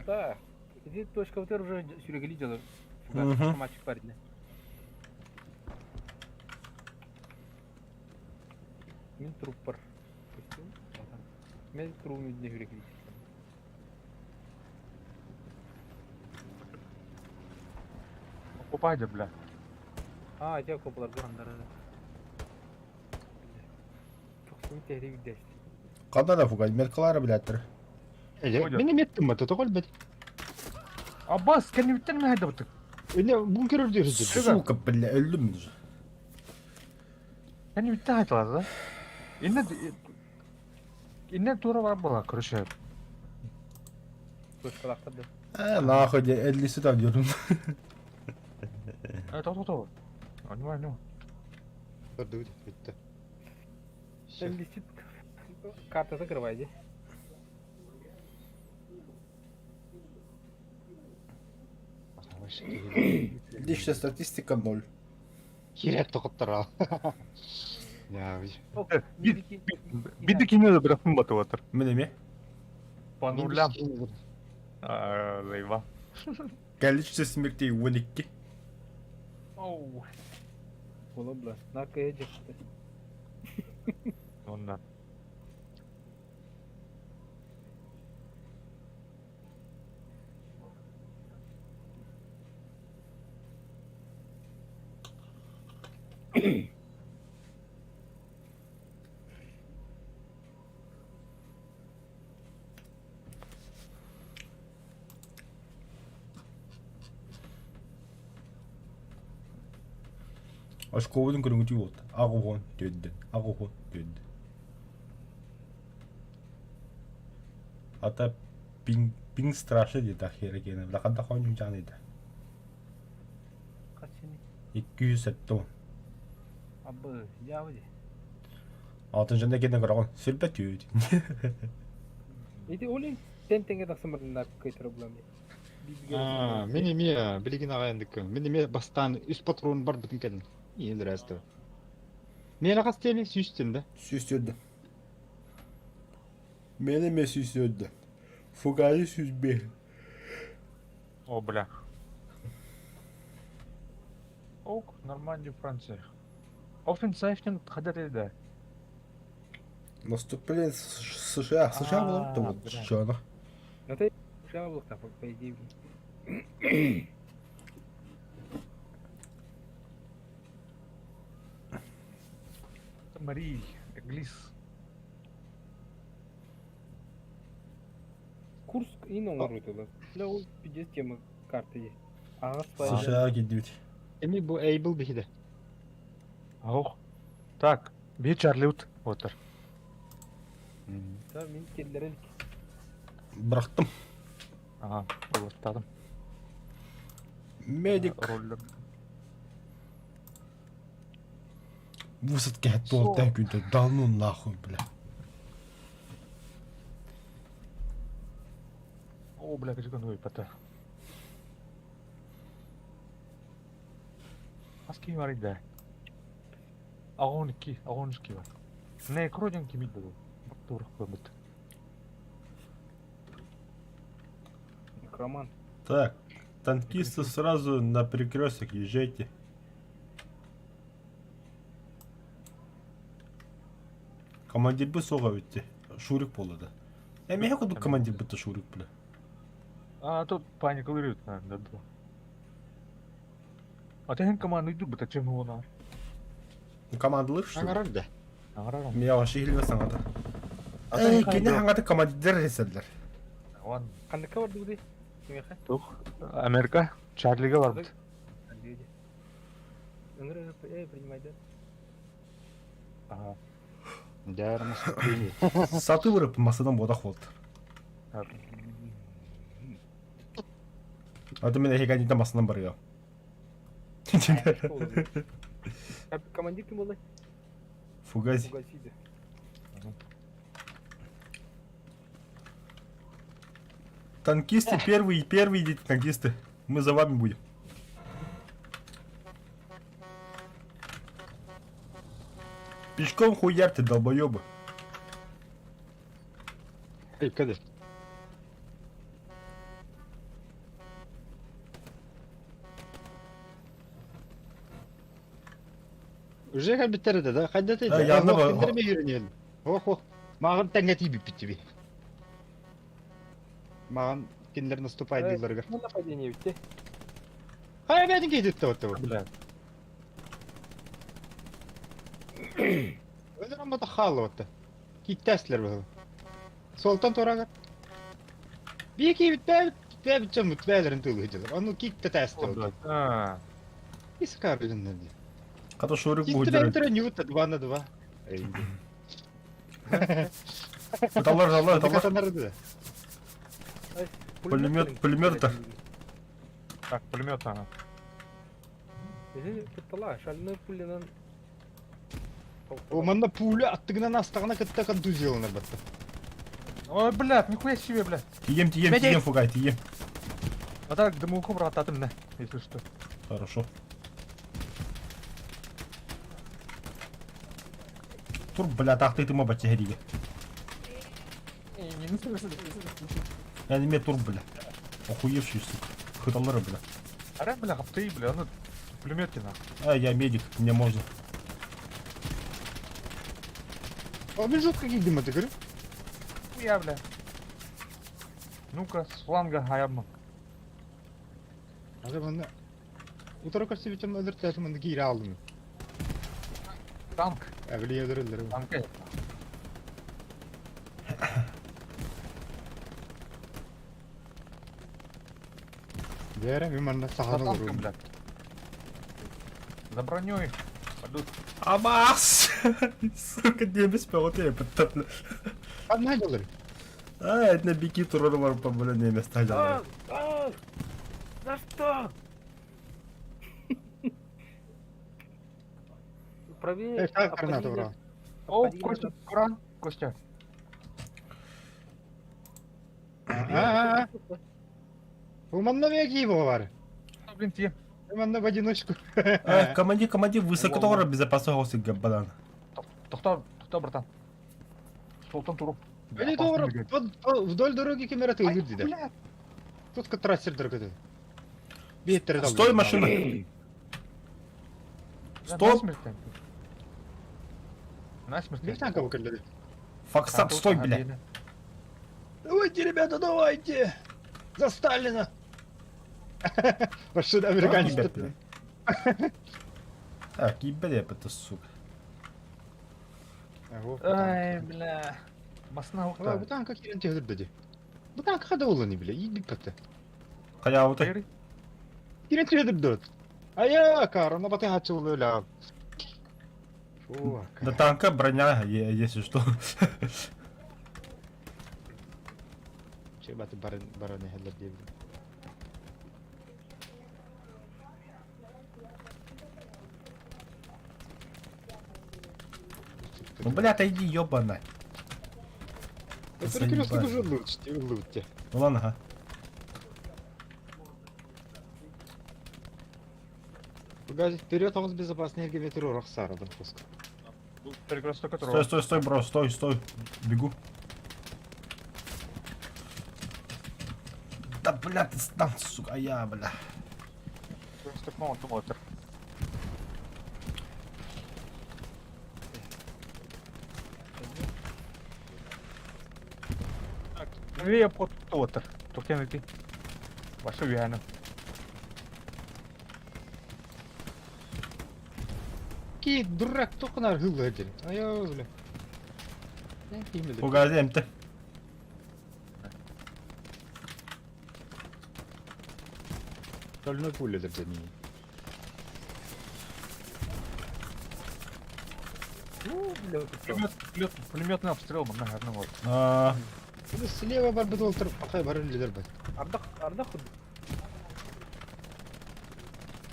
Да. Иди точка вот уже сүрегели делаю. Мальчик парень. Мин труп бар. Мен трубу не хүрегели. Покупайте, бля. А, дьэ копаларга андара. Тохсун tehri видэс. Када да фугай, меркалары билеттер. Мен эметтим бата тоғол бет. Аббас, кэнниттэн ми хайдабытык? Эне бункер үрдүрүз. Сука, бля, өлдүм уже. Кэнниттэн хайдалар да? Инне инне тура бар була, короче. Точкалахтар да. Э, нахуй, элли сюда диyorum. Э, то то то. Анима, анима. Битте. Листит карта закрывай, иди. Личная статистика 0. Хирет тоқыттар Я Бидди кине бирахым батып отыр. Мен эме? По нулям. Лейва. Количество смертей 12. Оу. Була бла. На кэджи. Онда. Очковудун көрүҥүтүй буолта. Аҕуһуон түөрдэн, аҕуһуон түөрдэн. Ата пинг пинг страшно диэтэх хиэрэ киэнэ. Лаханда хоонньуҥчаан ыйда. Качыны. 270. Абы, дьабы Алтын жанда киэнэ көрөҕүн. Сүрбэ түүт. Ити ол иһин тэн тэҥҥэ тахсан бараннар кыайтара булам Аа, мин эмиэ билигин аҕайындык мин эмиэ бастаан үс патрон барбытын кэлин иилэрээстэ. Миэнэ хас тиэни сүүс тиэн да? Сүүс төрдө. Миэнэ эмиэ сүүс төрдө. Фугази сүүс биэс. О, бля. Ок, Нормандия, Франция. Офенсайфтин хадары да. Наступление США. США было там вот чё Это США было там, по идее. Марий, Глис. Курск и оҥорбутулар. Бля, ол пиздец тема карты есть. Аҕас США киирдибит. Эми бу Эйбл биһиде. Ох. Так, бии Чарли отыр. Да, мин киллэрэ илик. Бырахтым. Ага, олортадым. Медик. Роллер. Высадки туолта күнтэ да ну нахуй, бля. О, бля, где он выпата. Аски бар да. Агон ки, агон ки бар. Не, кроден ки мид был. Тур көмөт. Некромант. Так, танкисты сразу на перекресток езжайте. Командир бы соға өтті. Шурик болады. Ә мен кудук командир бітті Шурик, бля. А тут паника вырют, наверное, да. А ты команду иду, бата чем его на? Командалар что ли? Аңарар да. Аңарар. Мен вообще илбесең ата. Эй, кene хаңата командир реселдер. Ладно. Ханныка бар дуу Кимиэхэ? Тух. Америка. Чарлига бар бит. Ыҥыр э принимай да. Ага. Дьэ, наступление. Саты вырып масадан бодақ болды. А то мен эхе масынан барыга. Командир ким буолла? Фугази. Фугасиде. Танкисты первые, первые идите, танкисты. Мы за вами будем. Пешком хуярьте, долбоебы. Эй, каде? Уже кабиттерде да, хайда ты. Да, я одного- Ох, ох. Маған тәңге тиіп бітті Маған кинилер наступает дилерге. Ну нападение битте. Хай бәдин кейдетті вот вот. Бля. Өлөр амма халы вот. Киттәслер бу. Солтан торага. Би ки бит бит чым бәлерин тылы дилер. Аны китте тәсте. А. Искар билиннер. Ката Шурик Китте будет. бәлер ньют 2 на 2. Талар, талар, талар. Катанарды. Пулемет, пулемет да. Так, пулемет ага. Кыттала, шальной пулянан. О, манна пуля аттыгынан астагына кытта контузияланар батта. Ой, блядь, нихуя себе, блядь. Тием, тием, Медик. тием, фугай, тием. А так, дымуху брататым, на, если что. Хорошо. Тур, бля, тахты ты моба тегериге. Я не тур, бля. Охуевший, сука. Хыталары, бля. Ара, бля, хапты, бля, ну, пулеметки нахуй. А, я медик, мне можно. О, мен жутко кийдим это көрү. Хуя, бля. Ну-ка, с фланга аябма. Ага, манна. Утара көрсө бичем өлөр тәсим манна кийре алдым. Танк, Әбили өлөр. танк. Дәрә мен манна За сахана танком, олорум. блядь. За броней. Пойдут. Амас! Сука, немец пехоты, бля. Канна дилер. А, это на бики турор бар, бля, немец А, а, За что? Правее. Э, как граната брал? О, Костя, Коран, Костя. А-а-а. Манна бэги бар. Блин, те. Манна в одиночку. Э, командир, командир, высоко тоҕо безопасно сиргэ баран. Тохтоо, тохтоо, братан. Столтан туруп. Они doğru вдоль дороги кемера тылгыр диде. Тут трассер дорогы. Беттер Стой, машина! Стоп! Насмерть. Bir танка бакылды. Факсап, стой, бля! Давайте, ребята, давайте! За Сталина! Машина американец. Так, ебать, это сука. Ай, бля. Масна Бу укта. танка кирен тегдир dedi. Бу танка хада оланы бля, иди пата. Хайа вот Кайры. Кирен тегдир дот. Ая, кар, на баты хачы ля. Фу, Да танка броня, если что. Че баты баран бараны хәлләр дип. Ну, бля, отойди, ёбана. Перекресток уже лучше, лучше. Ну ладно, ага. Газик, вперед, он безопасный ветер Роксара, да, пуск. Перекресток Стой, которого. стой, стой, бро, стой, стой. Бегу. Да, бля, ты там, сука, а я, бля. Перекресток мало думал. Левее под тотер. Тухтен идти. Вашу вяну. Ки, дурак, только на рыло один. А я, бля. Фугази МТ. Стальной пуля для нее. Бля, вот это. Пулемет, пулемет, пулеметный обстрел, наверное, вот. А, Слева барбидол пока барыль дербет. Ардах, ардах худ.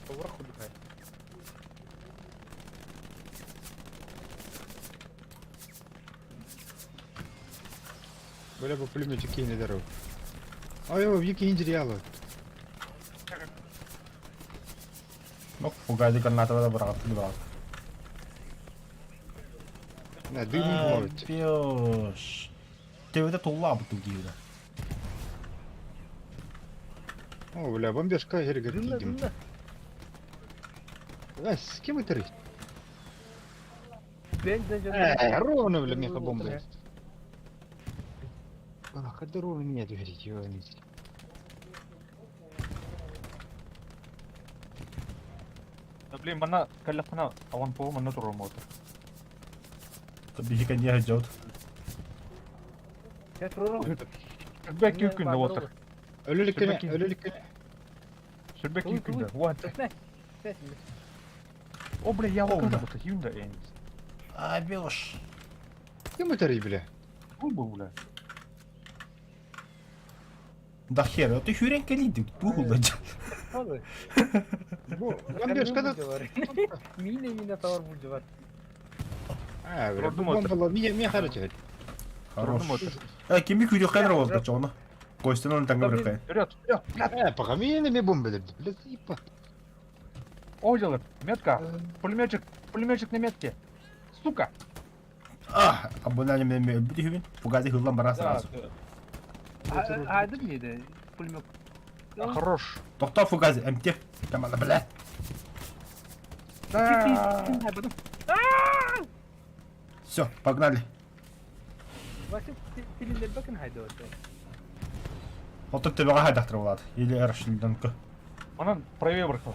Повар худ. Бля, бу пулеметчик кине дорогу. Ай, о, вики индириалы. ну, фугази граната брал, брал. На, дым может. Пёш. Ты вот эту лапу тут да. О, бля, бомбежка, гергер, Дымна, идем. дымна. А, с кем это рыть? День, день, день. Э, ровно, бля, меха бомба. Ах, это ровно меня говорить, ёбаный. Да блин, мана калляхна, а он по манна туру мотор. Бихика не идет. Я туру. Сүрбэк күн да отыр. Өлөлүккене, Сүрбэк өлөлүккене. Сүрбэк Туй, күн да. туй. Вот. О, бля, я О, вот бля. это юнда энис. А, бёш. Кем это рыть, бля? Губы, бля. Да хер, это хюренька лидик, тугула. Бомбежка да. Мина, мина, товар будет. А, бля, Трудно бомба, меня, меня хорошо. Хорош. Мотор. Э, кими күрү хайр болду чоно. Костен он таңга бир Вперед, вперед, бля. Э, пока меня не бомба, бля, типа. О, делает. Метка. Пулеметчик, пулеметчик на метке. Сука. А, абонали мен бир Фугази хыллан бара Да, сразу. А это не да, пулемет. да. Хорош. Токтор Фугази, МТ. Камала, бля. Да. Все, погнали. Отут төбөҕө хайдахтыр булат. Или эршилденко. Манан правее брахал.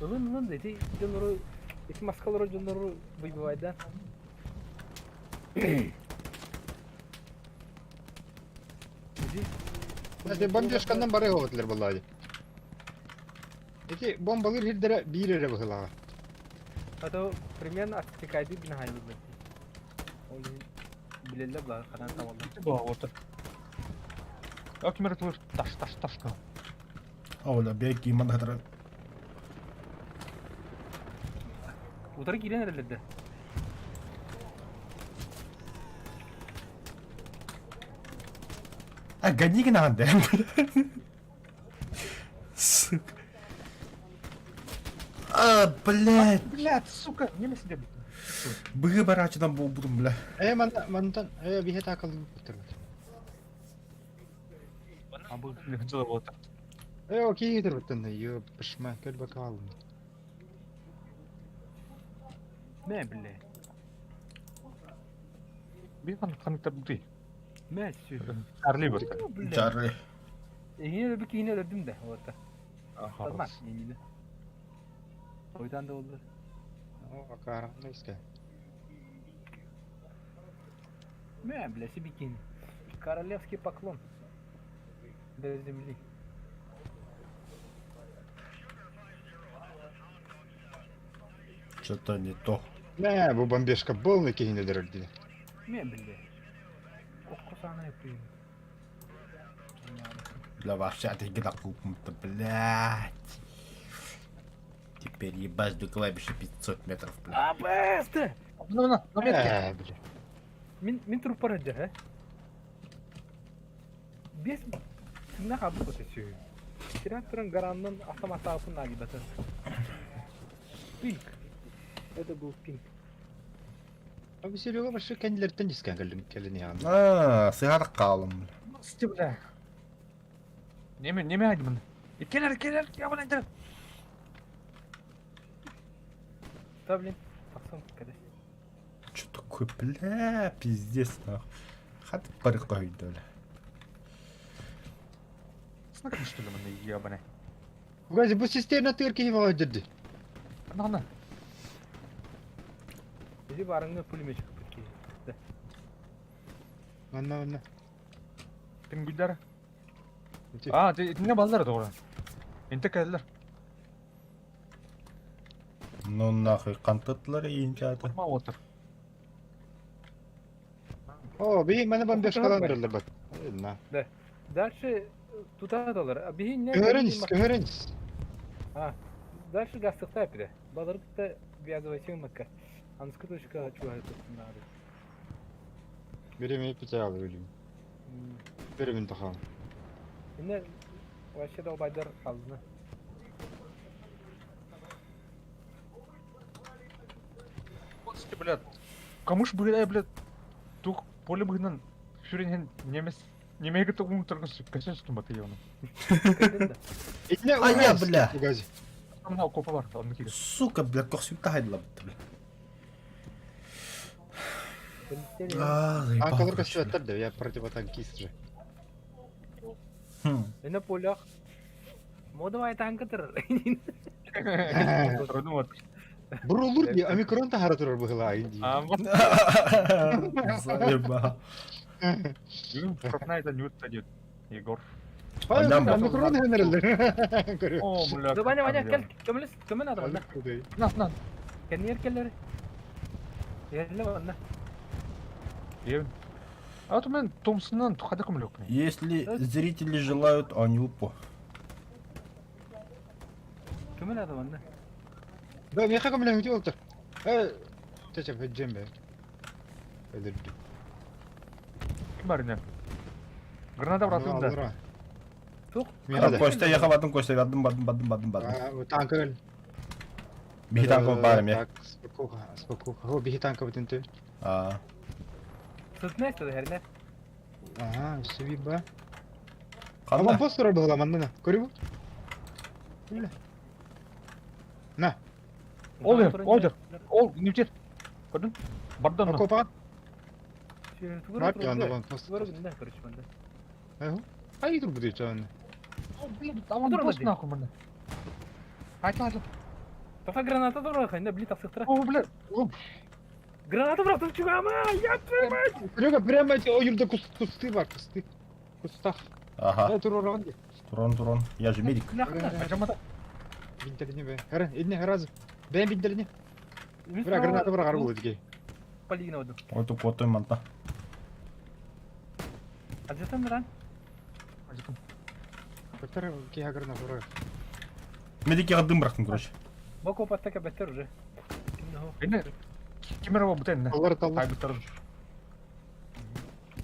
Ылын ылын эти дьоннору эти маскалары дьоннору выбивает, да? Эти бомбежканан бары хоботлар булады. Эти бомбалар хирдере бир эре быһылаға. А то примерно аттикайды бинахай выбивает. Ол билелле була хадан табалла. Была вот. А кемер твой таш таш таш. Ола беги мандатыр. Утары кирен эрелерде. А гони надо. Сука. А, блядь. Блядь, сука, не сидя. Быһы бараачынан буолбутум, бля. Э, манна, мантан, э, биһи таакалыы куттарбыт. А был хотела вот. Э, окей, кытарбыттан, ё, пышма, көл бакалым. Мэ, бля. Би хан хан табды. Мэ, сүр. Чарли вот. Ну, бля. Чарли. Эһине өлбүт киһини өлөрдүм да, вот. Ага. Тама, иннинэ. Ойдан да болду. О, акара, иске. Мэ, бля, сибикин. Королевский поклон. До земли. Что-то не то. Мэ, бу бомбежка полный киһини өлөрөр Мэ, бля. Окко саанай пыйын. Бля, вообще офигенно блядь. Теперь ебать до клавиши 500 метров, бля. А, бысты! На, на, на метке. Э, бля. Мин, мин труппар өдө, э? Бес тыңна хабы көтө сүй. Тракторын гараннан автоматтағысын нагибаты. Пинг. Это был пинг. А бу Серега вообще кэннилэриттэн дискэн кэллин кэлин яҕын. А, сыгар калым, бля. Сти, бля. Неме, неме админ. И келер, келер, я блядь. Та, блин, тақсам кәде. Что такое, бля, пиздец, нахуй. Хат барыкой, бля. Смотри, что ли, мы ебаный. Гази бу система тыыр киһи баҕа дирди. На, на. Бизи барыңны пулеметчик кыпыт Да. Манна манна. Тим гүлдер. Ити. А, ты не балдар doğru. Инте келдер. Ну нахуй, кантытлар инчаты. Ма отыр. О, би мана бомбежкалан берилер бат. На. Дальше тута далар. Биһи не Көһөрөнүс, көһөрөнүс. А, дальше гастыкта пире. Балырыкта вязывайся макка. Анскы точка чуга тут надо. Биреме печал өлүм. Биремен тахам. Инне вообще долбайдар қалдыны. Господи, блядь. Кому ж блядь, блядь. Тух поле быгнан. Шүренен немес. Немеге тугун турган кашаш баты ёны. Итне А я, бля. Гази. Там на окопа бар, онны кире. Сука, бля, корсюта хайдла, бля. А, заебал, Анкалар короче, бля. көстүбэттэр да, я противотанкист же. Хм. Инне полях. Модовай танкытыр. Трудно вот. Бурулур ди, омикрон тахара турар быһыла инди. А, вот. Заебал. Fortnite не садит. Егор. Адам бак. Омикрон хэнэрэллэр. Көрү. О, бля. Ду Ваня, Ваня, кел, көмөлөс, көмө надо, Ваня. На, на. Кеннер келлер. Ерле ванна. Евин. А вот у меня Томсоннан тухада көмөлөк. Если зрители желают Анюпу. Көмө надо, ванна. Да, меха көмөлөң үтү болтур. Э, чача фэджем бе. Эдерди. Ким бар не? Граната братым да. Тук. Меха да. Костя, я хаватым, Костя, бадым, бадым, бадым, бадым, бадым. Танка Биһи танка бар эме. Так, спокуха, спокуха. О, биһи танка бутын А. Сытнайсты да херне. Ага, сюби ба. Канда? Аванпост турар быһыла манна. Көрүбү? Бля. На, Олдер, Олдер. Ол, не утер. Көрдүң? Бардан. окопа. Бар янда аванпост. Тугур да, короче, манда. Айху. Ай тур бу чан. О, блин, аванпост нахуй мында. Айта, айта. Тока граната тура, хайна блин тақсықтыра. О, бля. О, Граната брат, чугама, я твою мать! Серега, прямо эти ойырда куст, кусты бар, кусты. Кустах. Ага. Ай тур оран ди. Турон, турон. Я же медик. Ажамата. Бинтерини бе. Хара, идне харазы. Бен бинтерини. Бра граната бар гар булды ки. Полигна воду. Ой, тут куотой манта. А где там ран? Ажатым. Бектер ки граната бар. Медик я дым брахтым, короче. Боку паттака беттер уже. Эне кимер бу бутен. Аллар таллар. Ай бутар.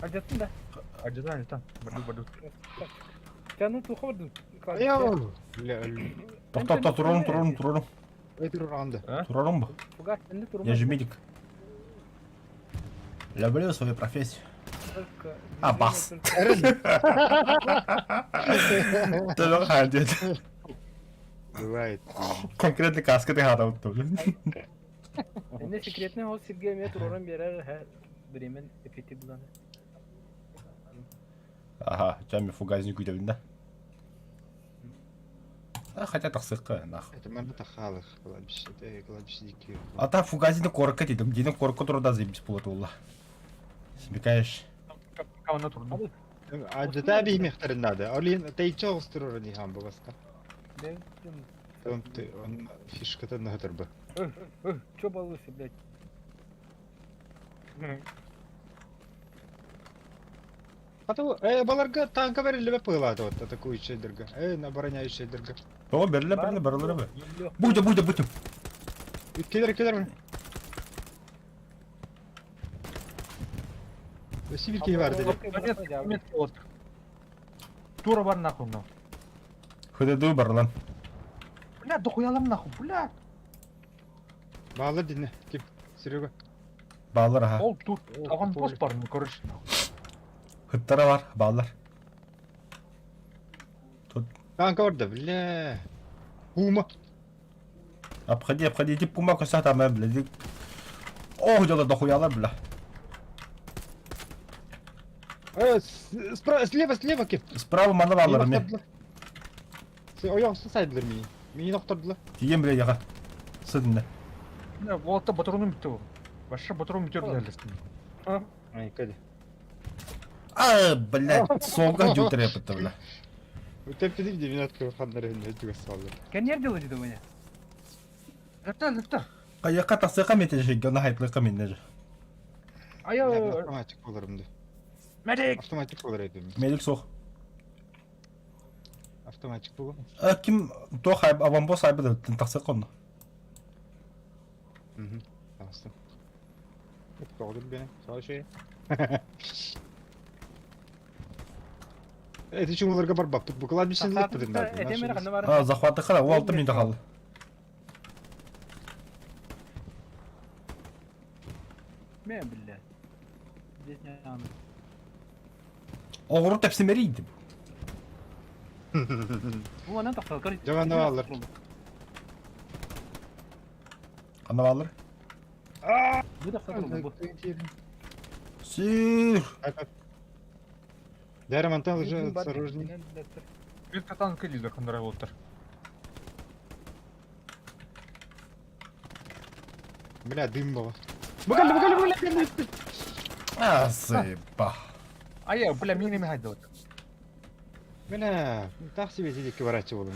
А где там да? Адьатан, адьатан. Бардык, бардык. Тяну туха бардым. Айау! Бля, өллүм. Тохто, тохто, турорум, турорум, турорум. Эй, туруранды. Турорум бу. Я же медик. Люблю свою профессию. А, бас. Төлөк хаадет. Бывает. Конкретно каска ты хатабыт блин. Эне секретный ол сирге эмиэ туророн биэрэр эһэ бириэмэн эффекти булан. Ага, чами фугазник күүтэбин да. А, хотя тахсыкка, нах. Это манна тахалых кладбище, э, кладбище дикие. А та фугазины корка дедим, динен корка турда заебись болот Смекаешь? Пока она турду. Адьата биһимиэхтэрин наада. Ол иһин тэйиччи оҕустурар ниһаан буоласта. Он фишката наһытырбы. Чё балуйся, блядь? Хата э, баларга танка бэриллибэт быһыылаата вот атакующайдарга. Э, обороняющайдарга. Тоҕо бэриллэ бэриллэ барылары бэр. Будем, будем, будем. Кэлэр кэлэр. Өссө киһи бар dedi. Нет, нет, вот. Тура бар нахуй, мынау. Хыдыды бар лан. Бля, дохуялам нахуй, бля. Баалар динне. Ким? Серега. Баалар аха. Ол тут аванпост бар, ну, короче, нахуй. Хыттара бар, баалар. Тут Танка бар да, бля. Пума. Обходи, обходи, иди пума коса там, бля. Иди. Ох, дела дохуялар, бля. Э, справа, слева, слева ким. Справа мана баалар ми. Ойоҕосто сайдылар миин. Миин охтордулар. Тиийэн бля яга. Сыдынна. Бля, уолатта батроным бүттү ол. Вообще батрон бүтер дээлестин. Ай, кэди. А, блядь, солга дьүтэрэ бля. Тэппитим девятка ханнары өтүгө салды. Коньяк делать у меня? Лепта, лепта. Каяка тахсыка метежи, гана хайтлыка миннеже. Ая, Автоматик боларым да. медик! Автоматик болар этим. Медик сох. Автоматик болар. А ким то хайб аванбос хайбы тахсыка онно. Мгм. Таҕыстым. Тоҕдур бene. Саа şey. Эти чуҥуларга барбаппыт. Бу кладбищены лыппытын А, захватыха, ол алты минут қалды. Мен, блядь. Здесь не надо. Оҕуру тэпсимэрийдим. Бу анан тахсал Жаман алар. Ханна баалар? Бу тахсал бу. Сир. Дәрі мантан уже осторожней. Bir танк лидер хандарай болуптар. Бля, дым было. Бугали, бугали, бугали, бугали. А, заеба. Ая, бля, мин эме хайдалык. Бля, так себе сидик ворачивал.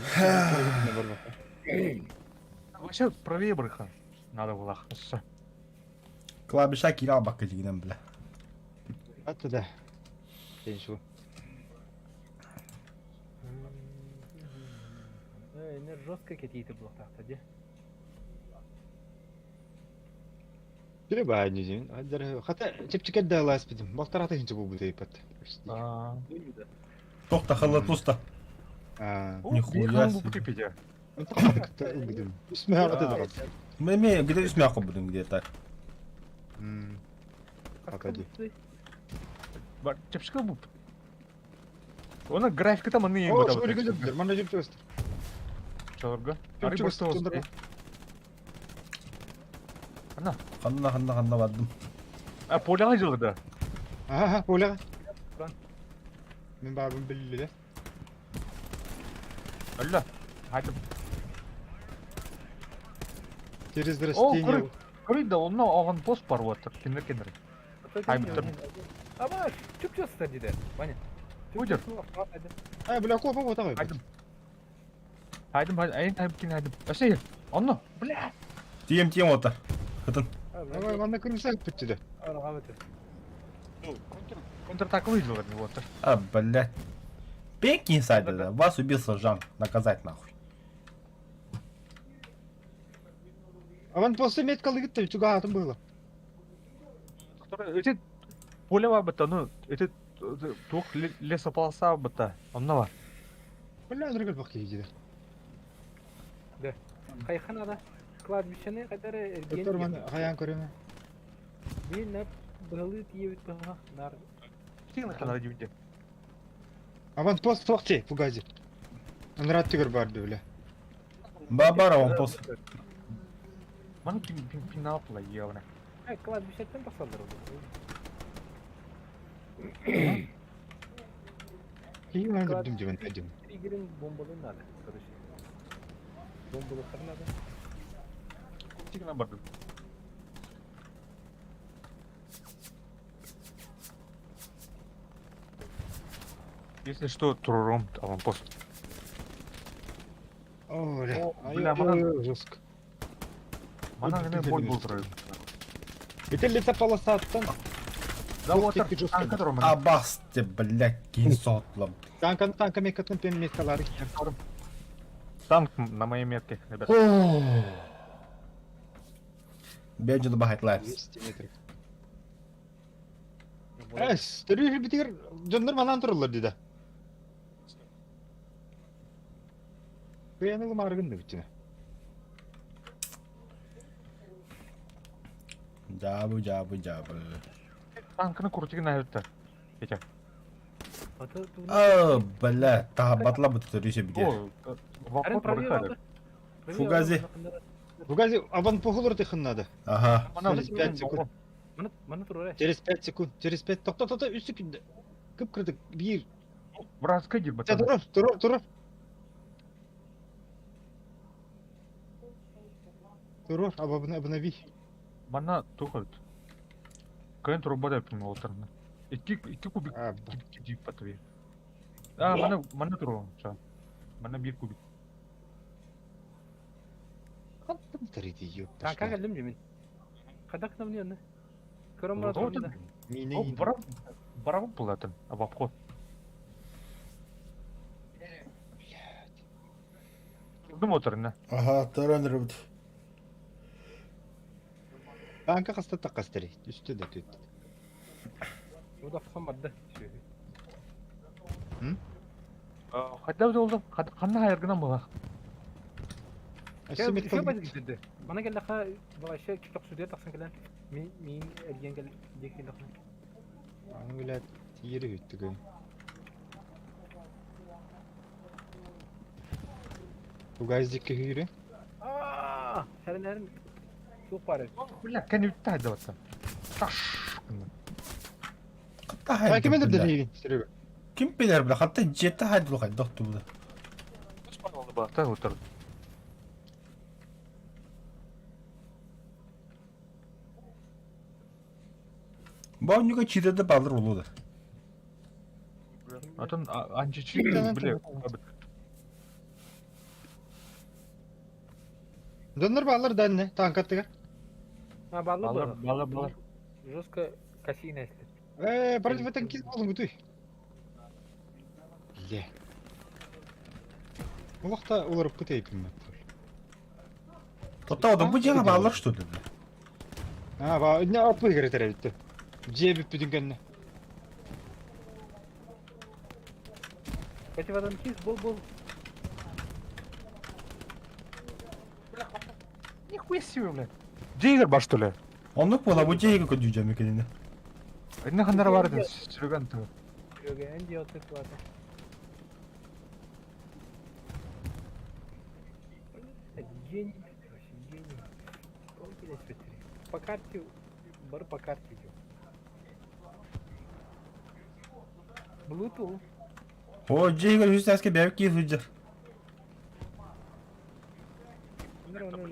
Вообще правее брыха. Надо было. Клавиша кире албакка дигинен бля. Атты да. Сен Э, жестко какие-то было так де. Бире баа ньюзин. Хата чепчикер да ласпидим. Балтарата хинче бу бутейпат. Тохта хылы туста. Нихуя себе. Меме где үсмә будем где-то. Погоди. Бар, чепчикер бу. Она графика там аны О, шурик өлөптөр. Мана жеп чыгыстыр. Чалырга. Жеп чыгыстыр. Ана. Ханна ханна ханна бардым. А, поляга жылды. Ага, поляга. Мен барбын билли Алла. Хайдым. Через растение. Көрүй да, онна оған пост бар вот, киндер киндер. Хайбыттыр. Аба, чүп чөстер диде. Ваня. Уйдер. Ай, бля, копа вот давай. Хайдым. Хайдым, хайдым, хайдым, кин хайдым. Әсей, онно, бля. Тием тием ота. Хытын. Давай, манна күрүсәк бүтті де. Контратака выжил вот. А, блядь. Пенки инсайдер, да. Вас убил сержант. Наказать нахуй. Аван после метка лыгытты, чуга атым было. Эти поле бар бит, ну, эти Туох лесополоса быта, онно бар. Бля, Андрей бак киһи Да. Хайхан ада кладбищены кадары эргиэн Доктор маны хайаан көрөмө. Мин нап быһалыы тиийэбит быһа нар. Тигин ханара дибите. Аванпост суох ти, Фугази. Анрат тигр бар бля. Бабар аванпост. Маны ким пинал пла ебана. Э, кладбищеттен тахсаллар ол. Киһи маны дим дим дим. Триггерин бомбалыы надо, короче. Бомбалыктар надо. Тигин барды. Если что, турурум аванпост. О, бля. О, бля, мана- жестко. Мана неме бой был трою. Это лесополосаттан. Да вот Тик жестко. танка туру мана. Абасте, блядь, кин сотлам. Танка танка мекатын пен меткалары. Танк на моей метке, ребят. Бенджи бахайт лайфс. 200 метров. Эс, төрү битигер дьоннор манан тураллар дида. Кыяны маргын да бүтүнэ. Жабы, жабы, жабы. Танканы крутигин айытты. Петя. А, бля, таһабатла бу төрүсө битер. О, вопрос барыхады. Фугази. Бугази аванпохулар тыхын надо. Ага. Через 5 секунд. Маны турар. Через 5 секунд. Через 5. Тохто тохто 3 секунд. Кып-кырдык. Бир. Братска дир Чэ, турар, турар, турар. Турар, обнови. Мана тухат. Кайын турбада пин олтарна. Икки икки кубик А, дип патви. А, мана мана туру. Ча. Мана бир кубик. Хантан тарidi ёпта. Танка кэллим дии мин. Хайдах гынабын онно? Көрөн баран турдум да. Мини. О, барап барап булатын. А в обход. Турдум отырна. Ага, төрөн рыбыт. Танка хаста такастары. Үстө да төт. Удахсан барда. Хайда болду? Ханна хайыргынан була. Өссө Үчүгэй меткал. бат Мана кэллэхэ вообще тохсудуйа тахсан кэлэн мин мин эргиэн кэл диэки кэллэхэ. Аны блядь, тиери бүттүгө. Бугаздикке hüyre. Аа, сэрэн суох баар. Бля, кэн үтті хайда батса. Таш. Хатта Та ким хайды. эдер бля. дейин, Серега. Ким билер, бля, хатта жетти хайды хайды докту бля. Бата отыр. Баунюга чидеде балыр улуды. Атын анчичи бля. Донор балар данне, танкаттыга. А, баллы Балар, было. балар, балар. Жестко косина если. Э, против танкист болдун күтүй. Ле. Улакта улар күтейпин. Тота ода бу жана балыр что ли, бля. А, ба, не атпы керетер битти. Жебип бүтүн кенне. Противотанкист был был. Нихуя себе, бля. Джейгер бар, что ли? Оннук буола бу жеге көдүү жамекенини. Инна ханнара бар эдин, сүргөн ту. Серега, Энди отык ладно. Гений, вообще гений. Ой, блядь, смотри. По карте, бар по карте идем. Bluetooth. О, жеге жүз әске бәбик кийин сылдьар.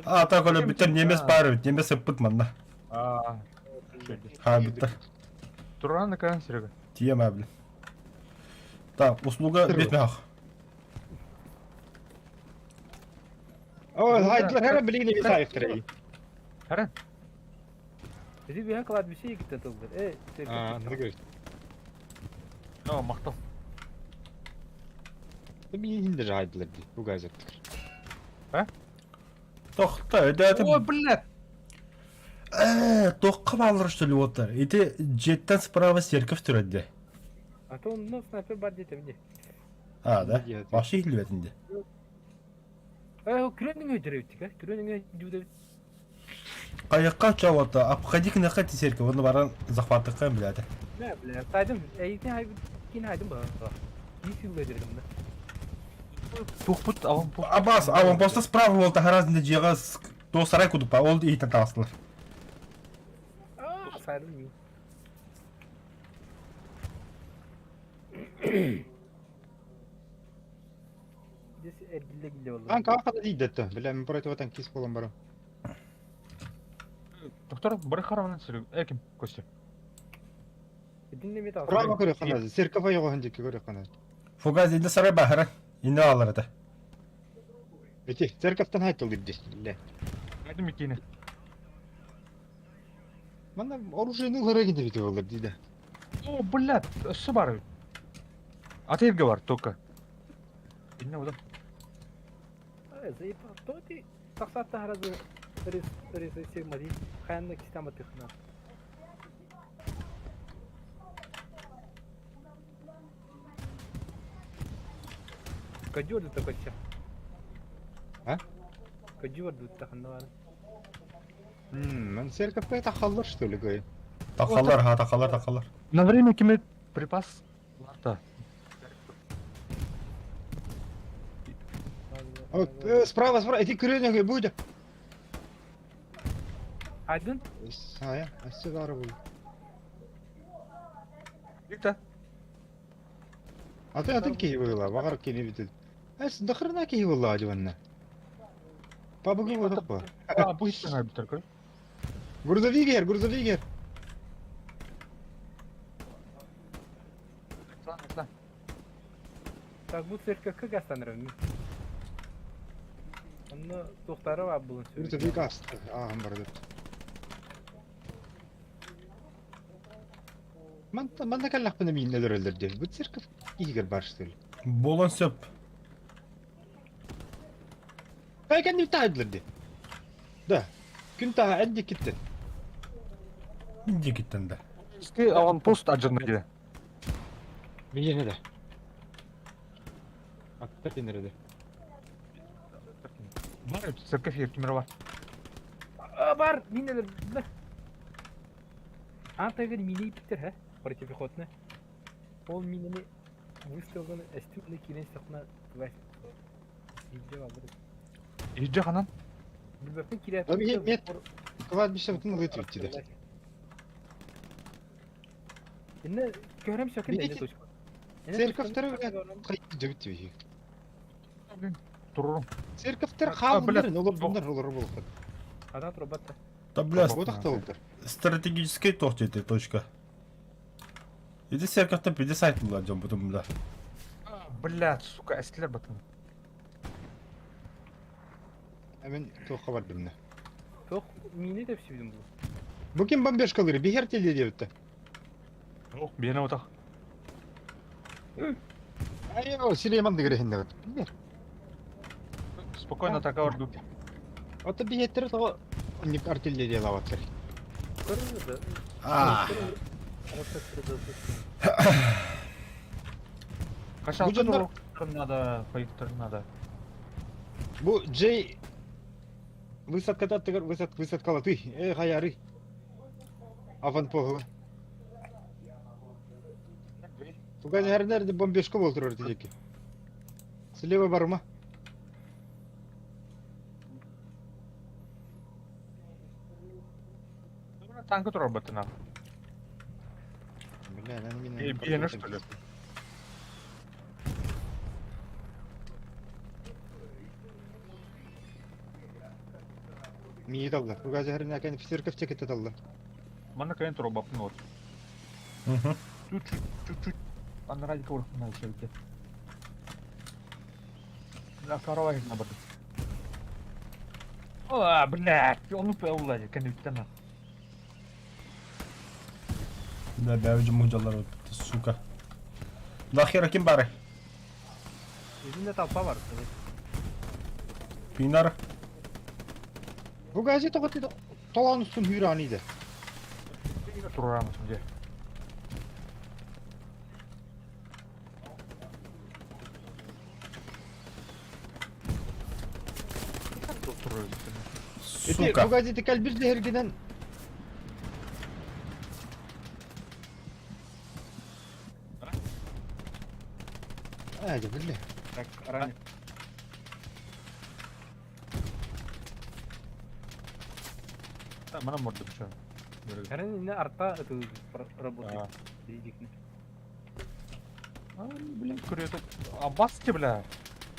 А, так оле бүтер немес бар бит, немес ыппыт манна. А, Ха, бүттер. Туран кан Серега. Тием бля. Так, услуга бит мах. О, хайдлар хара билигин эби сайыктыр. Хара. Иди бия кладбище егиттен тылдыр. Э, А, ну говорит. О, мактал. Мин де хайдлар ди. Бугазеттер. Тохта, өдәтим. Ой, блядь. Э, тоққа балыр что ли вот. Ити жеттен справа церковь түрәдде. А то онно снайпер бар диэтим дии. А, да? Вообще иһиллибэтин дии. Э, күрэн өйдөрөбүт, э? Күрэн өйдүүдэбит. Хайыкка чавата, обходи кынакка тисерке, оны баран захватыкка биләде. Не, бля, сайдым, эйитин хайбыт, кин хайдым ба. Кин силла дердим да. Тухпут аванпост. Абас, аванпоста справа бол тахаразында жиға то сарай кудупа, ол ийтен тағыстылар. А, сайдым. Здесь эргилле гилле болду. Анка ахада дейді, бля, мен против танкист болам барам. Доктор, бары харамнан сөрү. Эким, Костя. Эдинне мет Право көрө хана, церковь йогон дике көрө хана. Фугаз инде сарай бахара, инде алар это. Эти церковьтан хайтыл дипди. Бля. Айдым икини. Мана оружиены лара гиде бит олар диде. О, блядь, өссө бар. Ата бар только. Инне ода. Заебал, то ты тахсатта харазы рис рис сигмади хаянна кистама тыхна. Кадюр такой все. А? Кадюр тахна. Мм, мен церковь тахаллар что ли гой. Тақалар, ха, тақалар, тақалар. На время киме припас. Ларта. Вот, справа, справа, эти күрөнөгө будет. Айдын? Ая, өссө бары бул. Виктор. Аты атын киһи была, багар кини бит. Эс дохрена киһи была диванна. Пабыгы вот па. А, пусть саңа битер көр. Грузовик грузовик. Так, бу церковь как остановим? Онно тухтары бар булын Грузовик асты. А, бар деп. Ман ман каллахпына мин өлөр Бу церковь киһигер бар что ли. Болон сөп. Кайкан не тайдлар Да. Күн таha әдди китте. Инде киттен да. Иске аванпост аджырна диде. Миене да. Аттар денереде. Бар церковь кимер бар. А, бар, минелер, бля. А, тагыр мини иптер, ха? Противопехотный. Ол минени выстрелганы эстимны кирен сахна тварь. Видео бар. Иджи ханан. Билбеппин кирет. А, мет- Кладбище бутын лыт битти. Инне көрөм сөкөн Видите? эне точка. Церковьтер Кайты битти. Турурум. Церковьтер А, хаалдыр, блядь. олар bunlar олар болуп. Ада тробатта. Да, бля, Отакталдыр. стратегический тоқ жеті точка. Иди церковьтан пиде сайтылар жон бутун бля. Блядь, сука, эскилер батын. Мен тоққа бардым да. Тох мини деп сүйдүм бу. Бу ким бомбежкалары бихер теле депті. Ох, бене отак. Ай, о, Сулейман дегер хинде. Спокойно атака орду. Ата бихеттер того ник артиллерия лаваттар. Көрүнү А, Каша Бу жоннор- надо, файктер надо. Бу Джей высадкада тыгыр высад высадкалаты. Э, хаяры. Аванпоглы. Тугай nerede бомбежка болтурur дижеки. Слева барма. Танка турар батын. Бля, надо меня. Э, биене, что ли? Мии далла. Тугай жерне кән церковь текете далла. Мана кайын турар батын вот. Мгм. Чуть-чуть, чуть-чуть. Анрадика урхна еще Да, корова на борту. А, блядь, он упал, блядь, кән Бля, бәвжі мужалар өтті, сука. Нахера ким бары? Өзүндө толпа бар. Пинар. Бу газета готы толан үстүн хүрани да. Турар где. турар. Сука. Погодите, кэлбир дэһэргинэн. А, дьэ, биллэ. Так, ранее. Манан мордум что. Карын инне арта это работает. Блин, күрөтө. Абаске, бля.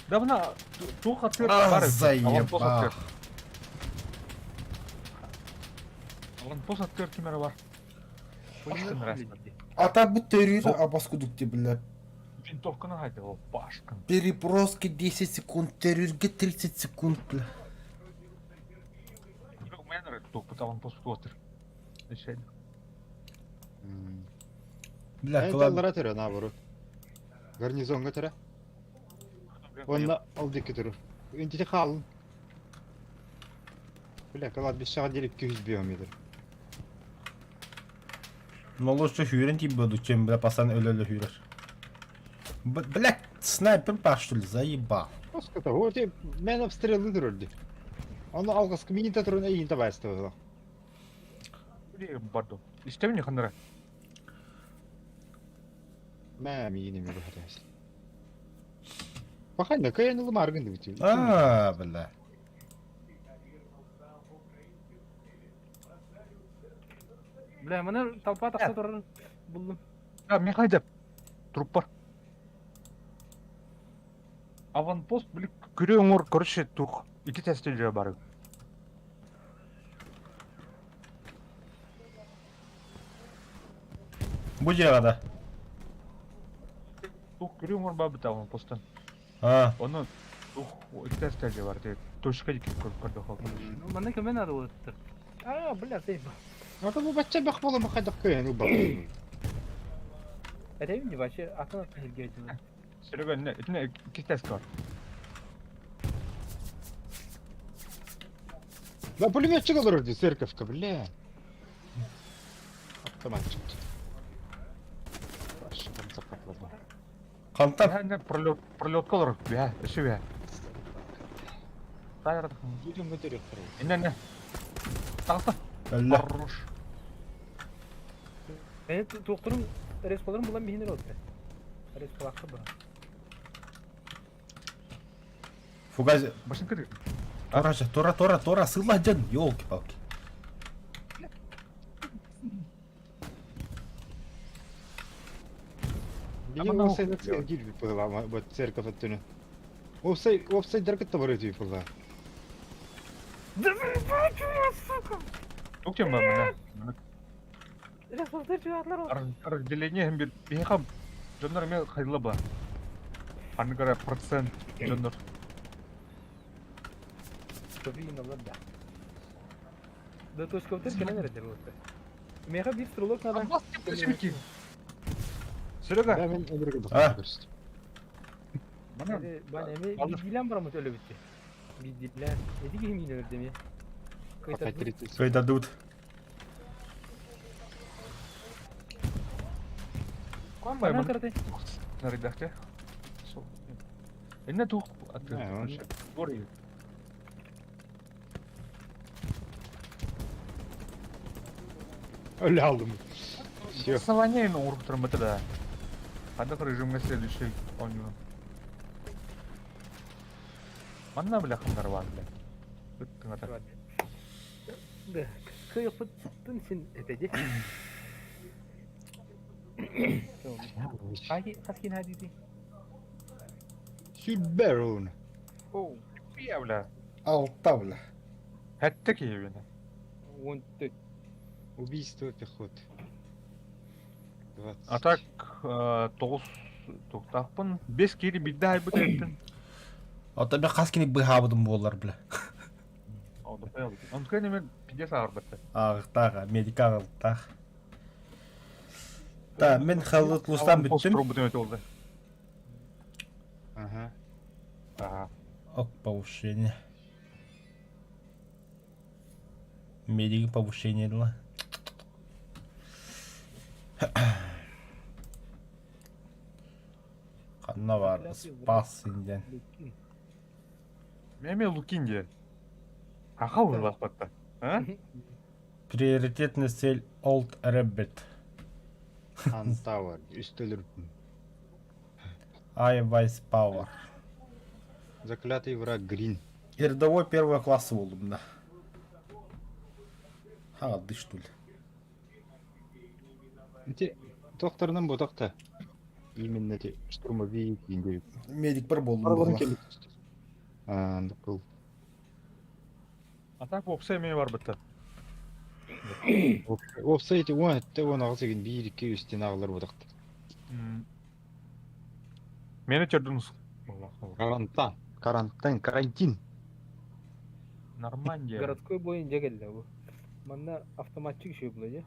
Да мына туох атыр А, бар. заебал. Аванпост атыр кимер бар. А так будто абас кудук те, бля. Винтовканы хайда, о, башкын. Переброски 10 секунд, терюрге 30 секунд, бля. Бля, Эн клад... таллара төрө наоборот. Гарнизонга төрө. Онна ол диэки турар. Интити хаалын. Бля, кладбищеҕа диэри 200 биометр. Но лучше хүйрен тип буду, чем, бля, пасан өлө-өлө хүйрер. Бля, снайпер па, что ли, заебал. Оската, вот и мен обстрелы турар ди. Оны алғасқы минита турун эйин табайсты. Бардо. Истемни ханара. Мә миини ми бахатайс. Баханна кайын улым аргын дибити. А, бля. Бля, мана толпа тахса турарын булдум. Да, мен хайда. Труп бар. Аванпост, били, күрө оңор, короче, тух. Ики тесте жа бар. Бу да. Тух күрө оңор ба бит аванпосттан. А, Оны тух ики тесте жа бар. Точка дики көрүп көрдө хал. Манна көмө надо болот. А, бля, заебал. Ата бу бачча бах боло махайдак кайын ул бах. Это не вообще атын атын хилге Серега, не, итине ики тесте бар. Да пулеметчик олорор ди церковка, бля. Автоматчик. Башым закаплады. Кантан. Не, пролет, пролетка олор. Бя, эши бя. Тайр. Будем көтөрүк турар. Не, не. Тагыста. Бля. Хорош. Мен туктурум респоларым булан бихинер отты. Респолакты ба. Фугази. Башын кыры. Тора же, тора, тора, тора, сыла ден, елки-палки. Биги Амана офсайд охуй. киир была бу церковь өттүнө. Офсайд офсайд даркыт бар өтүй була. Тук тем ба, мына. Респолдар жатлар. Разделение hem bir бихам. Жоннор мен хайла ба. Аны кара процент жоннор. Көбейін алар да. Да точка өтер кенен эрдер болот. Меха бир стрелок надо. Серега, Да мен өмүргө А. бак. мына Бан эми Алыр. бидилен барамыз өлө битти. Бидилен. Эди ким өлөр деме. Пока 30. Кайдадут. Комбай Ана мына караты. нарыдахте. Сол. Эне тух аты. Не, он- Бори. Өлө алдым. Все. Основание ну урып турам да. Анда режимге следующий оню. Манна бля хандар бар бля. Бүттүң ата. Да. Кыйыппытын син этеди. Хаки хаскин хадиди. Сүберун. Оу. Пия бля. Алта, бля. Хәтте киебене. Он ты. Убийство пехоты. 20. А так 9 туктакпын. 5 кири бидде айбыт эттин. Ата мен хаскини быхабыдым болар, бля. Он кәне пиздец арбатты. Ағықтаға, медика ағықтақ. Да, мен халыт лустан бүттім. Пробудым өте oldu. Ага. Ага. Ок, повышение. Медики повышение дела. Қанна бар, спас инден. Меме Лукин де. Кака выласпатта? А? Приоритетная цель Old Rabbit. Антауэр, үстөлөр. I Vice Power. Заклятый враг Грин. Рядовой первого класса буоллум да. Хаҕалды что ли? Ити тохторунан ботохта. Именно эти штурмовик диэн Медик бар буоллум Барыларын быһыылаах. кэлбит. Аа, был. А так уопсай эмиэ барбыттар. Уопсай ити уон этте уон аҕыс игин биир икки үс диэн ааҕылар ботохта. Мени төрдүн Карантан. Карантин, карантин. Нормандия. Городской бой дьэ кэллэ бу. Манна автоматчик еще было дьэ.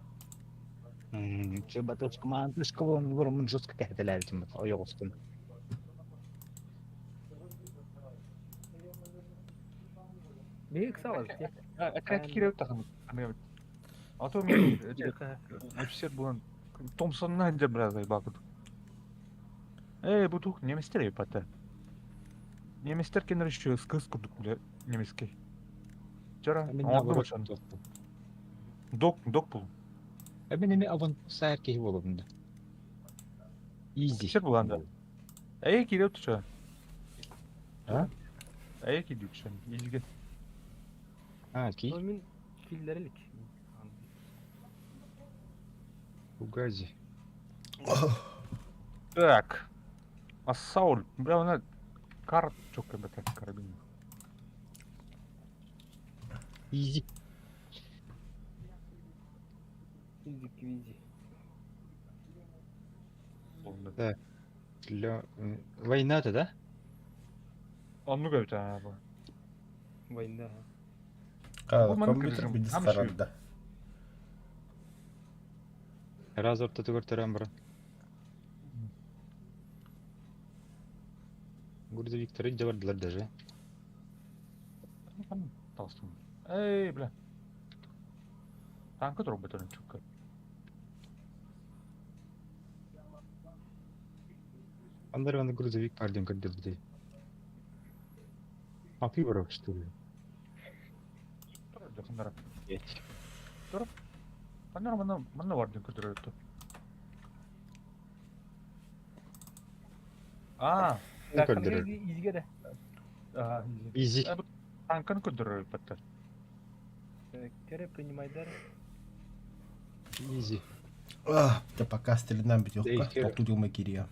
Че баточка маантышка болон жестко кэһэтэлээбитим ойоҕостун. Биһи ыксалас дьэ. Этэрээт киирэбит тахын. А то мен офицер буолан Томпсонна дьэ брат бакыт. Эй, бу тух немецтер епата. Немецтер кенер еще скыс курдук бля немецкий. Вчера Мин оҥордум наоборот ошону. туохпун. Док, док бул. Э мин эми аван саар киһи буолабын да. Изи. Офицер булан да. Эй, киирэбит туча. А? Эй, киирдик Изге. А, ки? Но мин киллэрилик. Угази. Так. Ассауль. Бля, она кар чокка бата карабин. Изи. Изи квизи. Да. Для... Война-то, да? Оннук эбит аа бу. Война. Бу маннык Компьютер режим. бидис Там еще- харанда. Раз ортотугар төрөөн баран. Грузовиктары дьэ бардылар даже. Толстым. Эй, бля. Танка турбутун чукка. Андар аны грузовик парден көрдөрдү. А пиво что ли? Дохуннара. Ханнара манна манна бар диэн көрдөрөттө. Аа, Так, Көрдөрөр. изге да. аа, Изи. танканы көрдөрөр баттар. Кере принимайдар. Изи. Ах, да пока стрельна бит Да, ёкка. Тоқту дилмай кирия.